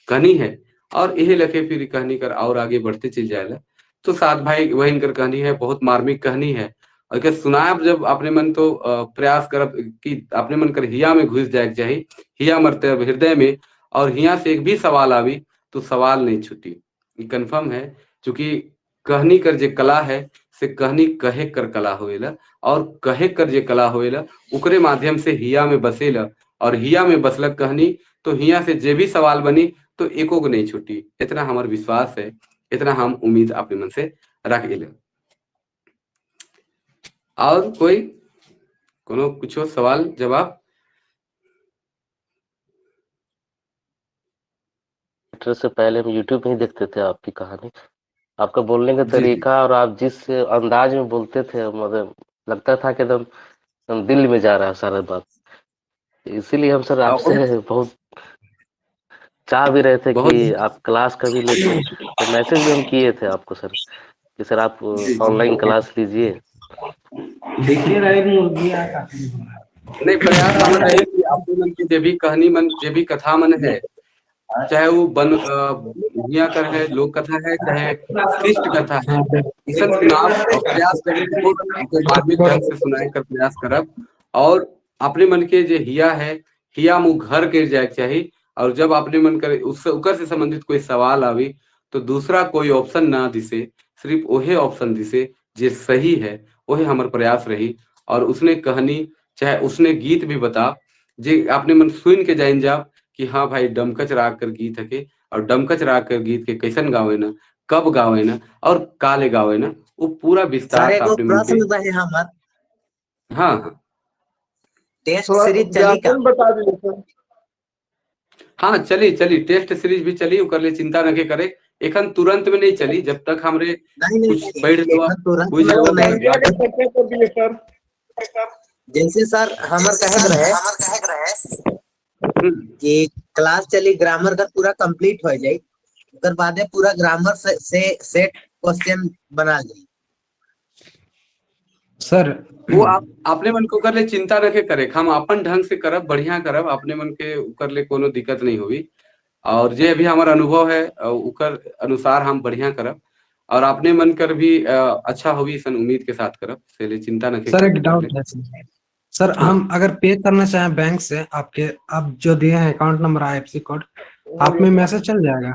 कहानी है, और यही लखे फिर कहानी कर और आगे बढ़ते चल जाए। तो सात भाई वही इनकर कहानी है, बहुत मार्मिक कहानी है। और क्या सुनाब जब अपने मन तो प्रयास करब कि अपने मन कर हिया में घुस जाए चाहिए, हिया मरते हृदय में, और हिया से एक भी सवाल आवी तो सवाल नहीं छुटी, कन्फर्म है। चूंकि कहनी कर जे कला है से कहनी कहे कर कला होएला, और कहे कर जे कला होएला उकरे माध्यम से हिया में बसेला, और हिया में बसलक कहनी तो हिया से जे भी सवाल बनी तो एको को नहीं छुटी। इतना हमार विश्वास है, इतना हम उम्मीद अपने मन से रख ले। और कोई कोनो कुछ सवाल जवाब? से पहले हम YouTube में ही देखते थे आपकी कहानी, आपका बोलने का तरीका और आप जिस अंदाज में बोलते थे, मतलब लगता था कि एकदम दिल में जा रहा है सारा बात। इसीलिए हम सर आपसे बहुत चाह भी रहे थे कि आप क्लास कभी लेते, तो मैसेज भी हम किए थे आपको सर कि सर आप ऑनलाइन क्लास लीजिए। देखिए रहे नहीं प्रयास हम रहे कि आपके मन की जे भी कहानी मन जे भी कथा मन है, चाहे वो बन भूमिया कर है, लोक कथा है, चाहे शिष्ट कथा है, इस सब सुनाव प्रयास करें, धार्मिक ढंग से सुनाए कर प्रयास करब। और अपने मन के जो हिया है, हिया मुँह घर कर जाए चाहिए, और जब अपने मन करे उससे उकर से संबंधित कोई सवाल आवी तो दूसरा कोई ऑप्शन ना दिसे, सिर्फ वही ऑप्शन दिसे जे सही है, वही हमार प्रयास रही। और उसने कहानी चाहे उसने गीत भी बता जे अपने मन सुन के जान जाब कि हाँ भाई डमकच राग कर गीत है के, और डमकच राग कर गीत के कैसन गावे ना, कब गावे ना, और काले गावे ना, वो पूरा विस्तार अपने मन के। हमार हाँ हाँ टेस्ट सीरीज चली का बता दीजिए। हाँ चली चली टेस्ट सीरीज भी चली, ओकर लिए चिंता न के करे, एखन तुरंत में नहीं चली, जब तक हमरे कुछ बैठ जैसे सर हमर कहे रहे कि क्लास चली ग्रामर का पूरा कंप्लीट हो जाए, उकर बादे पूरा ग्रामर से सेट क्वेश्चन बना जाए। सर वो आप अपने मन को कर ले चिंता रखे करे, हम अपन ढंग से करब, बढ़िया करब, अपने मन के कर ले कोनो दिक्कत नहीं होगी। और जे अभी हमारा अनुभव है उकर अनुसार हम बढ़िया करब और अपने मन कर भी अच्छा होगी सन उम्मीद के साथ करब, से ले चिंता न सर एक डाउट है सर, हम अगर पे करना चाहें बैंक से आपके, आप जो दिए हैं अकाउंट नंबर आईएफसी कोड, आप में मैसेज चल जाएगा?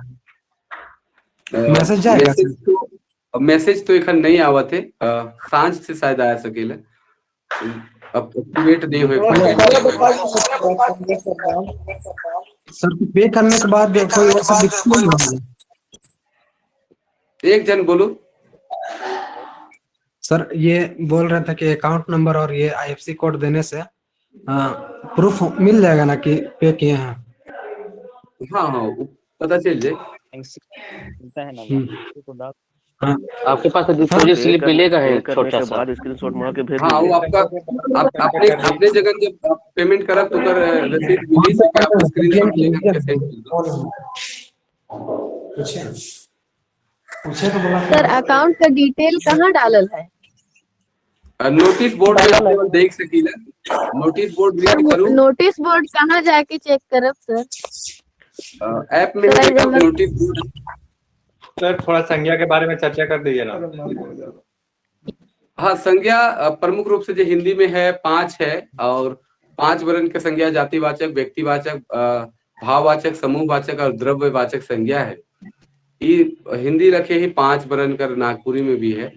मैसेज जाएगा? मैसेज तो एखन नहीं आवत है, सांझ से शायद आ सकेला, अब एक्टिवेट नहीं होए। सर पे करने के बाद कोई ऐसा दिक्कत नहीं होगी? एक जन बोलो। सर ये बोल रहे थे कि अकाउंट नंबर और ये आईएफसी कोड देने से प्रूफ मिल जाएगा ना कि पे किए हैं? हाँ हाँ पता चल जाए। हाँ। आपके पास डिपॉजिट स्लिप मिलेगा है छोटा सा स्क्रीनशॉट मार के भेज। हाँ वो आपका आप अपने अपने जगह जब आप पेमेंट करब तो कर रसीद मिली से आप स्क्रीनशॉट लेकर के सेंड कर दो। पूछे तो बोला। सर अकाउंट का डिटेल कहाँ डालल है? नोटिस बोर्ड में आप देख सकीला, नोटिस बोर्ड रीड करूं। नोटिस बोर्ड कहाँ जाके चेक करब सर? ऐप में नोटिस बोर्ड। सर थोड़ा संज्ञा के बारे में चर्चा कर दीजिए ना। हाँ संज्ञा प्रमुख रूप से जो हिंदी में है 5 है, और 5 वर्ण के संज्ञा जातिवाचक, व्यक्तिवाचक, भाववाचक, समूहवाचक और द्रव्यवाचक संज्ञा है। ये हिंदी रखे ही 5 वर्ण कर नागपुरी में भी है।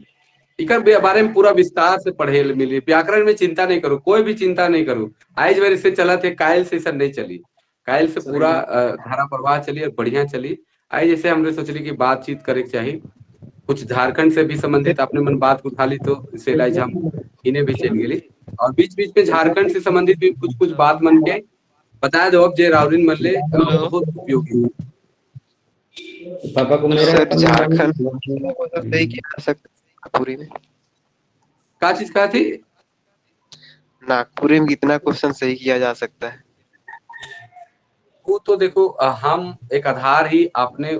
इकर बारे में पूरा विस्तार से पढ़े मिली। व्याकरण में चिंता नहीं करो, कोई भी चिंता नहीं करो। आज बार से चला थे, कायल से सर नहीं चली, कायल से पूरा धारा प्रवाह चली और बढ़िया चली। आई जैसे हमने सोचली कि बातचीत करे चाहिए, कुछ झारखंड से भी संबंधित अपने मन बात उठा ली तो इसे लाई हम इन्हें भी चल गई। और बीच बीच में झारखंड से संबंधित भी कुछ कुछ बात मन के बताया दो। अब जे रावरिन मन ले बहुत उपयोगी। पापा को मेरा झारखंड नागपुरी में का चीज कहा थी? नागपुरी में कितना क्वेश्चन सही किया जा सकता है? वो तो देखो हम एक आधार ही आपने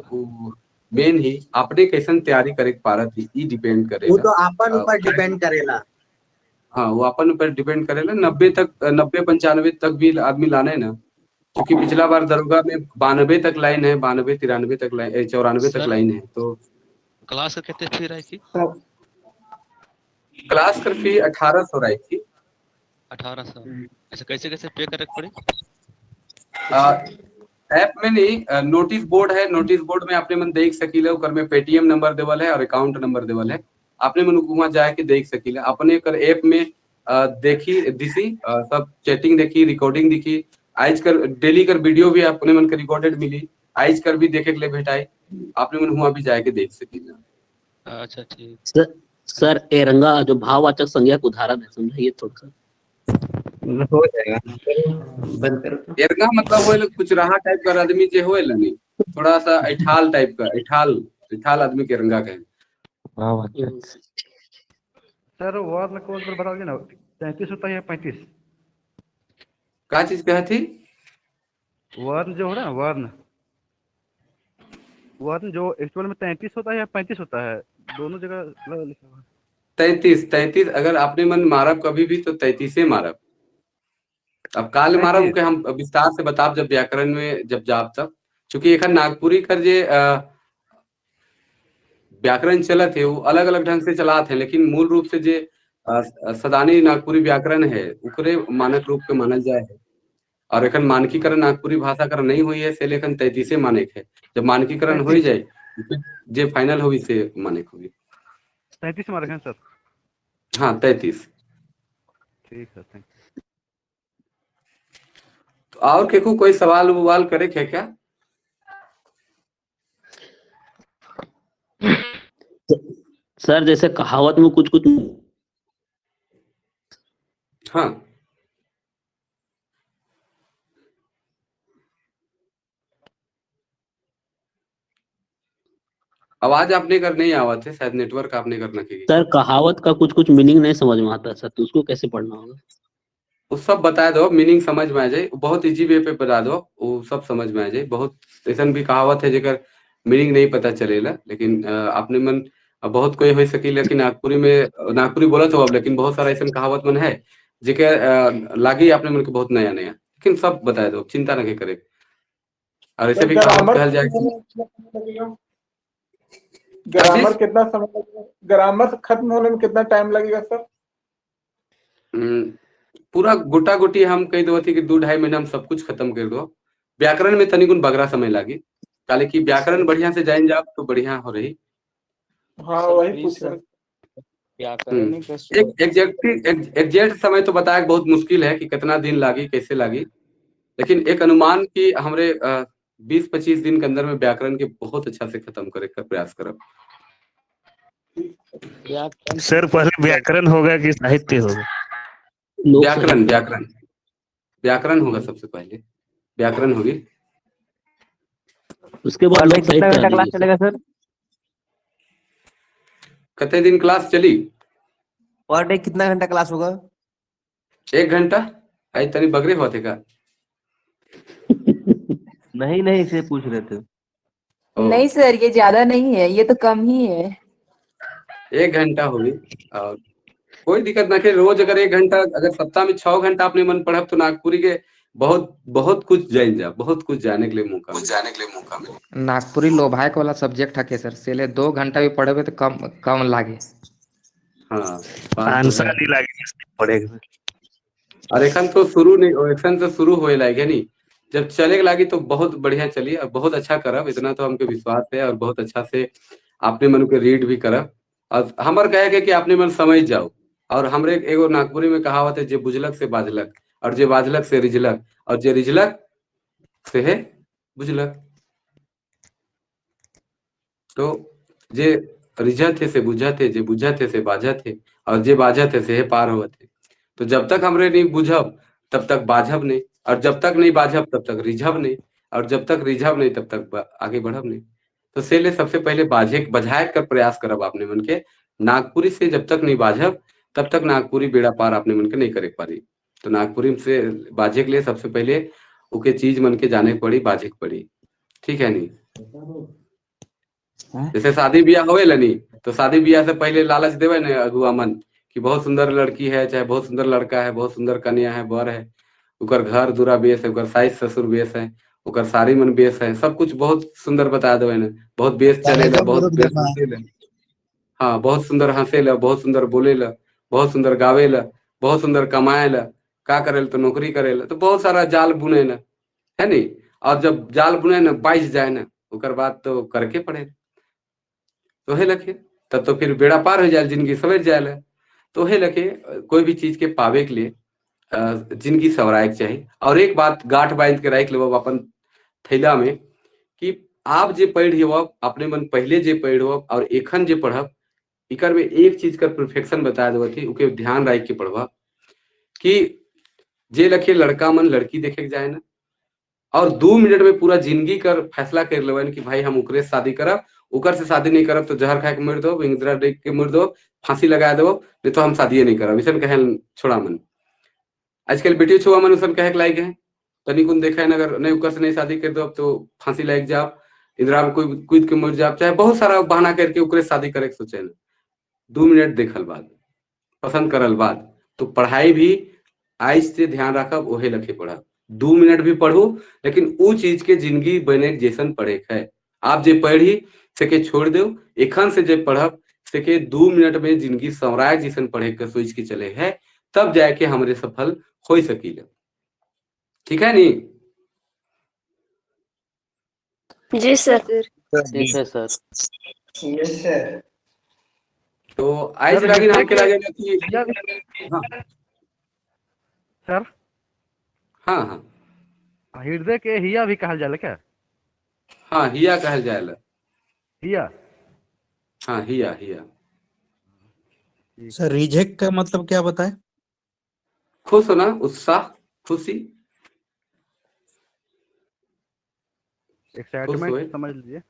मेन ही आपने कैसन तैयारी करे पारत ही ई डिपेंड करेगा। वो तो आपन ऊपर डिपेंड करेला। हाँ वो अपन ऊपर डिपेंड करेला। 90 तक 90-95 तक भी आदमी लाने है ना, क्योंकि पिछला बार दरोगा में 92 तक लाइन है, 92 93 तक लाइन, 94 तक लाइन है। तो क्लास का कितने फी रही थी? क्लास कर फी 1800 रही थी। 1800। अच्छा कैसे कैसे पे करे पड़ी? ऐप में नहीं, नोटिस बोर्ड है, नोटिस बोर्ड में आपने मन देख सकीले, ओकर में पेटीएम नंबर देवल है और अकाउंट नंबर देवल है, आपने मन वहां जाके देख सकीले। अपने कर ऐप में देखी दिसी सब चैटिंग देखी, रिकॉर्डिंग देखी, आज कर डेली कर वीडियो भी अपने मन के रिकॉर्डेड मिली, आज कर भी देखे के लिए भेटाई, आपने मन वहां भी जाके देख सकीले। अच्छा ठीक। सर एरंगा जो भाववाचक संज्ञा का उदाहरण है, समझाइए थोड़ा सा। हो जाएगा बंद करो। एरंगा मतलब होए कुछ रहा टाइप का आदमी जे होए नहीं, थोड़ा सा ऐठाल टाइप का, ऐठाल ऐठाल आदमी के एरंगा कहे। भाववाचक सर वर्ण को एक बार बता दीजिए ना, 33 होता है या 35? का चीज कहा थी? वर्ण जो हो रहा है, वर्ण वर्ण जो एक्चुअल में 33 होता है या 35 होता है, दोनों जगह लिखा हुआ है। 33 अगर आपने मन मारब कभी भी तो 33 से मारब। अब काल मारब के हम विस्तार से बताब जब व्याकरण में जब जाब तब, चूंकि एक नागपुरी कर जे व्याकरण चलत है वो अलग अलग ढंग से चलात है, लेकिन मूल रूप से जे सदानी नागपुरी व्याकरण है उकरे मानक रूप के मानल जाए है। और एखन मानकीकरण नागपुरी भाषा कर नहीं हुई है, से लेखन 33 मानक है। जब मानकीकरण हो जाए जे फाइनल होगी से मानक होगी। 33 मानक है सर? हाँ 33। ठीक है thank you. तो और केकू कोई सवाल उवाल करे है क्या? सर जैसे कहावत में कुछ कुछ। हाँ आवाज आपने कर नहीं आवत है, शायद नेटवर्क आपने करना की। सर कहावत का कुछ कुछ मीनिंग नहीं समझ में आता सर, तो उसको कैसे पढ़ना होगा? वो सब बता दो, मीनिंग समझ में आ जाए, बहुत इजी वे पे बता दो, वो सब समझ में आ जाए। बहुत ऐसा भी कहावत है जेकर मीनिंग नहीं पता चलेला, लेकिन आपने मन अब बहुत कोई हो सकी लेकिन नागपुरी में नागपुरी बोलत हो अब, लेकिन बहुत सारा ऐसा कहावत मन है जेके लागी आपने मन के बहुत नया नया, लेकिन सब बताए दो, चिंता नहीं करे। और ऐसे सर भी कहावत ग्रामर कहल जाए कितना ग्रामर कितना समय लगेगा? ग्रामर खत्म होने में कितना टाइम लगेगा सर? पूरा गोटा गोटी हम कह दो कि 2-2.5 महीना में सब कुछ खत्म कर दो। व्याकरण में तनिकुन बगरा समय लागी, काले कि व्याकरण बढ़िया से जान जाब तो बढ़िया हो रही। हाँ सर वही प्लीज पूछ सर रहे। व्याकरण ही का एक एग्जैक्ट समय तो बताया बहुत मुश्किल है कि कितना दिन लागी कैसे लागी, लेकिन एक अनुमान की हमरे 20-25 दिन के अंदर में व्याकरण के बहुत अच्छा से खत्म करे का प्रयास करब। व्याकरण सर पहले व्याकरण होगा कि साहित्य होगा? लोक व्याकरण साहित्य। व्याकरण व्याकरण होगा, सबसे पहले व्याकरण होगी। उसके बाद पर डे लोक कितना साहित्य घंटा आ क्लास जाएगी सर। चलेगा सर? कितने दिन क्लास चली? पर डे कितना घंटा क्लास होगा? 1 घंटा। आई तनी बगरे होते का? नहीं नहीं, इसे पूछ रहे थे। ओ नहीं सर, ये ज्यादा नहीं है, ये तो कम ही है। 1 घंटा होगी और कोई दिक्कत ना के रोज अगर 1 घंटा, अगर सप्ताह में 6 घंटा अपने मन पढ़ब तो नागपुरी के बहुत बहुत कुछ जान जा, बहुत कुछ जाने के लिए मौका मिले। जाने के लिए मौका मिले। नागपुरी लोभायक वाला सब्जेक्ट है सर, से 2 घंटा भी पढ़ेबे तो कम कम लागे। हाँ बात तो आंसर है। नहीं लागे पड़ेगा। और एखन तो शुरू नहीं, एखन तो शुरू होए लायक है नहीं, जब चले लागी तो बहुत बढ़िया चली और बहुत अच्छा करब, इतना तो हमके विश्वास है। और बहुत अच्छा से आपने मन के रीड भी करब। और हमर कहे के कि आपने मन समझ जाओ। और हमरे एगो नागपुरी में कहावत है, जे बुझलक से बाजलक, और जे बाजलक से रिझलक, और जे रिझलक से है बुझलक। तो जे रिझत है से बुझत है, जे बुझत है से बाजत है, और जे बाजत है से है पार होत है। तो जब तक हमरे नहीं बुझब तब तक बाझब नहीं, और जब तक नहीं बाझब तब तक रिझब नहीं, और जब तक रिझब नहीं तब तक आगे बढ़ब नहीं। तो से सबसे पहले बाझे बझाए कर प्रयास करब आपने मन के। नागपुरी से जब तक नहीं बाझब तब तक नागपुरी बेड़ा पार आपने मन के नहीं करे पारी। तो नागपुरी से बाझे के लिए सबसे पहले ओके चीज मन के जाने के पड़ी, बाझे के पड़ी, ठीक है नहीं? जैसे शादी ब्याह होवे लनी तो शादी ब्याह से पहले लालच देवे न अगुआ मन कि बहुत सुंदर लड़की है, चाहे बहुत सुंदर लड़का है, बहुत सुंदर कन्या है, बर है, उकर घर दुरा बेस है, उकर साइज ससुर बेस है, उकर सारी मन बेस है, सब कुछ बहुत सुंदर बता देवे न, बहुत बेस चले ला, बहुत बेस हंसे ला, हाँ बहुत सुंदर हंसे ला, बहुत सुंदर बोले ला, बहुत सुंदर गावे ला, बहुत सुंदर कमाए ला, का करे तो नौकरी करे ला, तो बहुत सारा जाल बुने न, है नी? और जब जाल बुने न बाइस जाए न, उकर बाद तो करके पड़े तो हे लखे, तब तो फिर बेड़ा पार हो जाए, जिंदगी सवर जाए। तो हे लखे कोई भी चीज के पावे के लिए जिंदगी सवराए के चाहिए। और एक बात गांठ बांध के राख लेब अपन थैला में कि आप जे पढ़ हो अपने मन पहले जे पढ़ हो और एखन जे पढ़ब, इकर में एक चीज का परफेक्शन बता देव थी, उके ध्यान रख के पढ़वा कि जे लखे लड़का मन लड़की देखे के जाए ना और 2 मिनट में पूरा जिंदगी कर फैसला कर लेवन कि भाई हम उकरे से शादी करब, उकर से शादी नहीं करब तो जहर खाए के मर दो, इंदिरा देख के मर दो, फांसी लगा दो, नहीं तो हम शादी नहीं करब, ऐसा कहे छोड़ा मन। आजकल बेटी छुआ मन उसन कहे के लायक है, तनिकुन देखा है अगर नहीं उकर से नहीं शादी कर दो तो फांसी लाग जाओ, इंदिरा में कोई कूद के मर जाओ, चाहे बहुत सारा बहाना करके उकरे शादी करे के सोचे ना। 2 मिनट देखल बाद पसंद करल बाद तो पढ़ाई भी आज से ध्यान रखब, ओहे लखे पढ़ब, 2 मिनट भी पढ़ू लेकिन उ चीज के जिंदगी बने जैसन पढ़े है। आप जे पढ़ी से के छोड़ दो, एखन से जे पढ़ब से के 2 मिनट में जिंदगी संवराए जैसन पढ़े के सोच के चले है, तब जाके हमरे सफल हो सकीले, ठीक है नी? जी सर। ठीक है सर। Yes sir. तो आज सर लगी हृदय नाम के के लगे कि हाँ सर, हाँ हाँ हृदय के हिया भी कहल जाला क्या? हाँ हिया कहल जाएला, हिया। हाँ हिया हिया। सर रिजेक्ट का मतलब क्या बताए? खुश होना, उत्साह, खुशी, खुश एक्साइटमेंट होए, समझ लीजिए।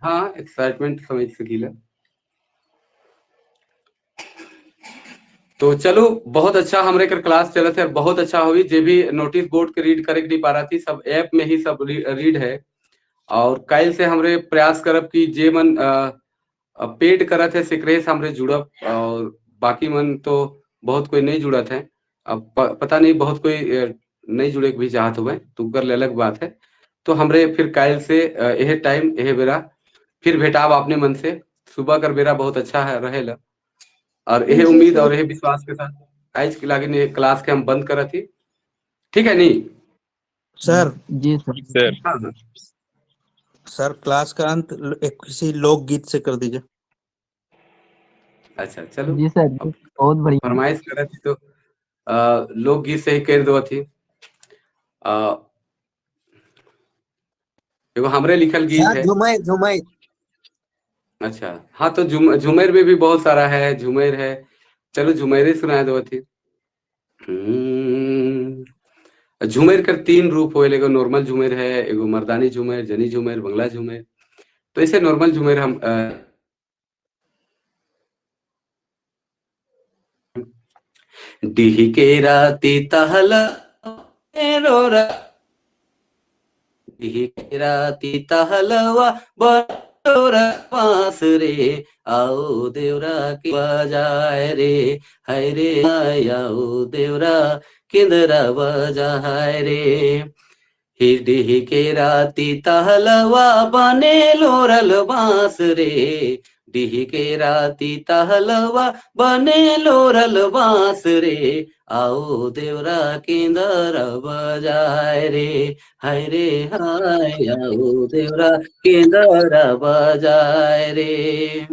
हाँ एक्साइटमेंट समझ सकीला। तो चलो बहुत अच्छा हमरे कर क्लास चलत है और बहुत अच्छा हुई। जे भी नोटिस बोर्ड के रीड करे के नहीं पा रहा थी, सब ऐप में ही सब रीड है। और कल से हमरे प्रयास करब कि जे मन पेड करत है सेकरे से हमरे जुड़ब, और बाकी मन तो बहुत कोई नहीं जुड़त है। अब पता नहीं बहुत कोई नहीं जुड़े के भी चाहत हुए, तो उकर ले अलग बात है। तो हमरे फिर काल से एहे टाइम एहे बेरा फिर भेटाब अपने मन से। सुबह कर बेरा बहुत अच्छा है रहेला, और एहे उम्मीद और एहे विश्वास के साथ आज के लागिन ये क्लास के हम बंद करत ही, ठीक है नी सर? जी सर। सर हाँ। सर क्लास का अंत एक किसी लोकगीत से कर दीजिए। अच्छा चलो जी सर, बहुत बढ़िया फरमाइश करत थी तो लोकगीत से ही कर दो थी। एगो हमरे लिखल गीत है झुमैर झुमैर। अच्छा हाँ, तो झुमेर में भी बहुत सारा है, झुमेर है, चलो झुमेरे सुना दो थी। झुमेर कर 3 रूप होए, एगो नॉर्मल झुमेर है, एगो मर्दानी झुमेर, जनी झुमेर, बंगला झुमेर। तो ऐसे नॉर्मल झुमेर हम डीह के राती तहला डीह के राती तहलवा बटोरा बांस रे, आओ देवरा के बजाए रे, हाय रे आओ देवरा केंद्रा बजाए रे। हिडीह के राती तहलवा बने लोरल बांस रे, डीह के राती तहलवा बने लोरल बांस रे, आओ देवरा केंद्र बजाए रे, हाय रे हाय आओ देवरा केंद्र बजाए रे।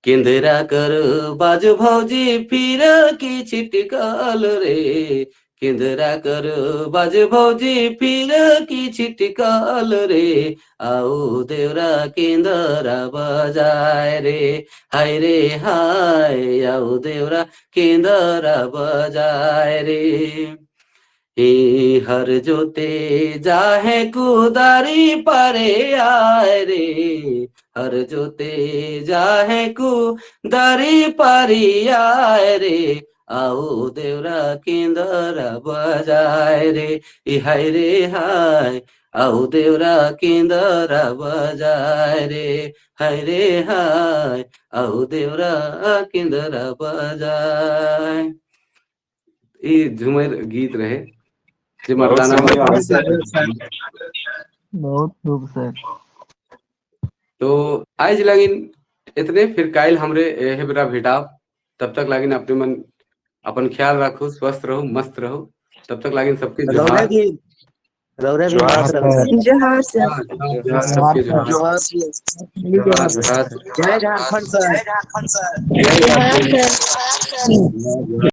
केंद्रा कर बाज भौजी फिर की छिटकल रे, केंद्रा कर बाज भौजी फिर की छिटकल रे, आओ देवरा केंद्रा बजाए रे, हाय रे हाय आओ देवरा केंद्रा बजाए रे। हे हर जोते जाहे कुदारी पारे आए रे, हर जोते जाहे कुदारी पारी आए रे, आओ देवरा केंद्रा बजाए रे, हाय रे हाय आओ देवरा केंद्रा बजाए रे, हाय रे हाय आओ देवरा केंद्रा बजाए। ये झुमर गीत रहे जे मर्दाना। बहुत खूब सर। तो आज लागिन इतने, फिर काल हमरे एहे बेरा भेटाब। तब तक लागिन अपने मन अपन ख्याल रखो, स्वस्थ रहो, मस्त रहो। तब तक लागिन सबके जोहार। जोहार जोहार सर। सबके जोहार। जय झारखंड सर। जय झारखंड सर।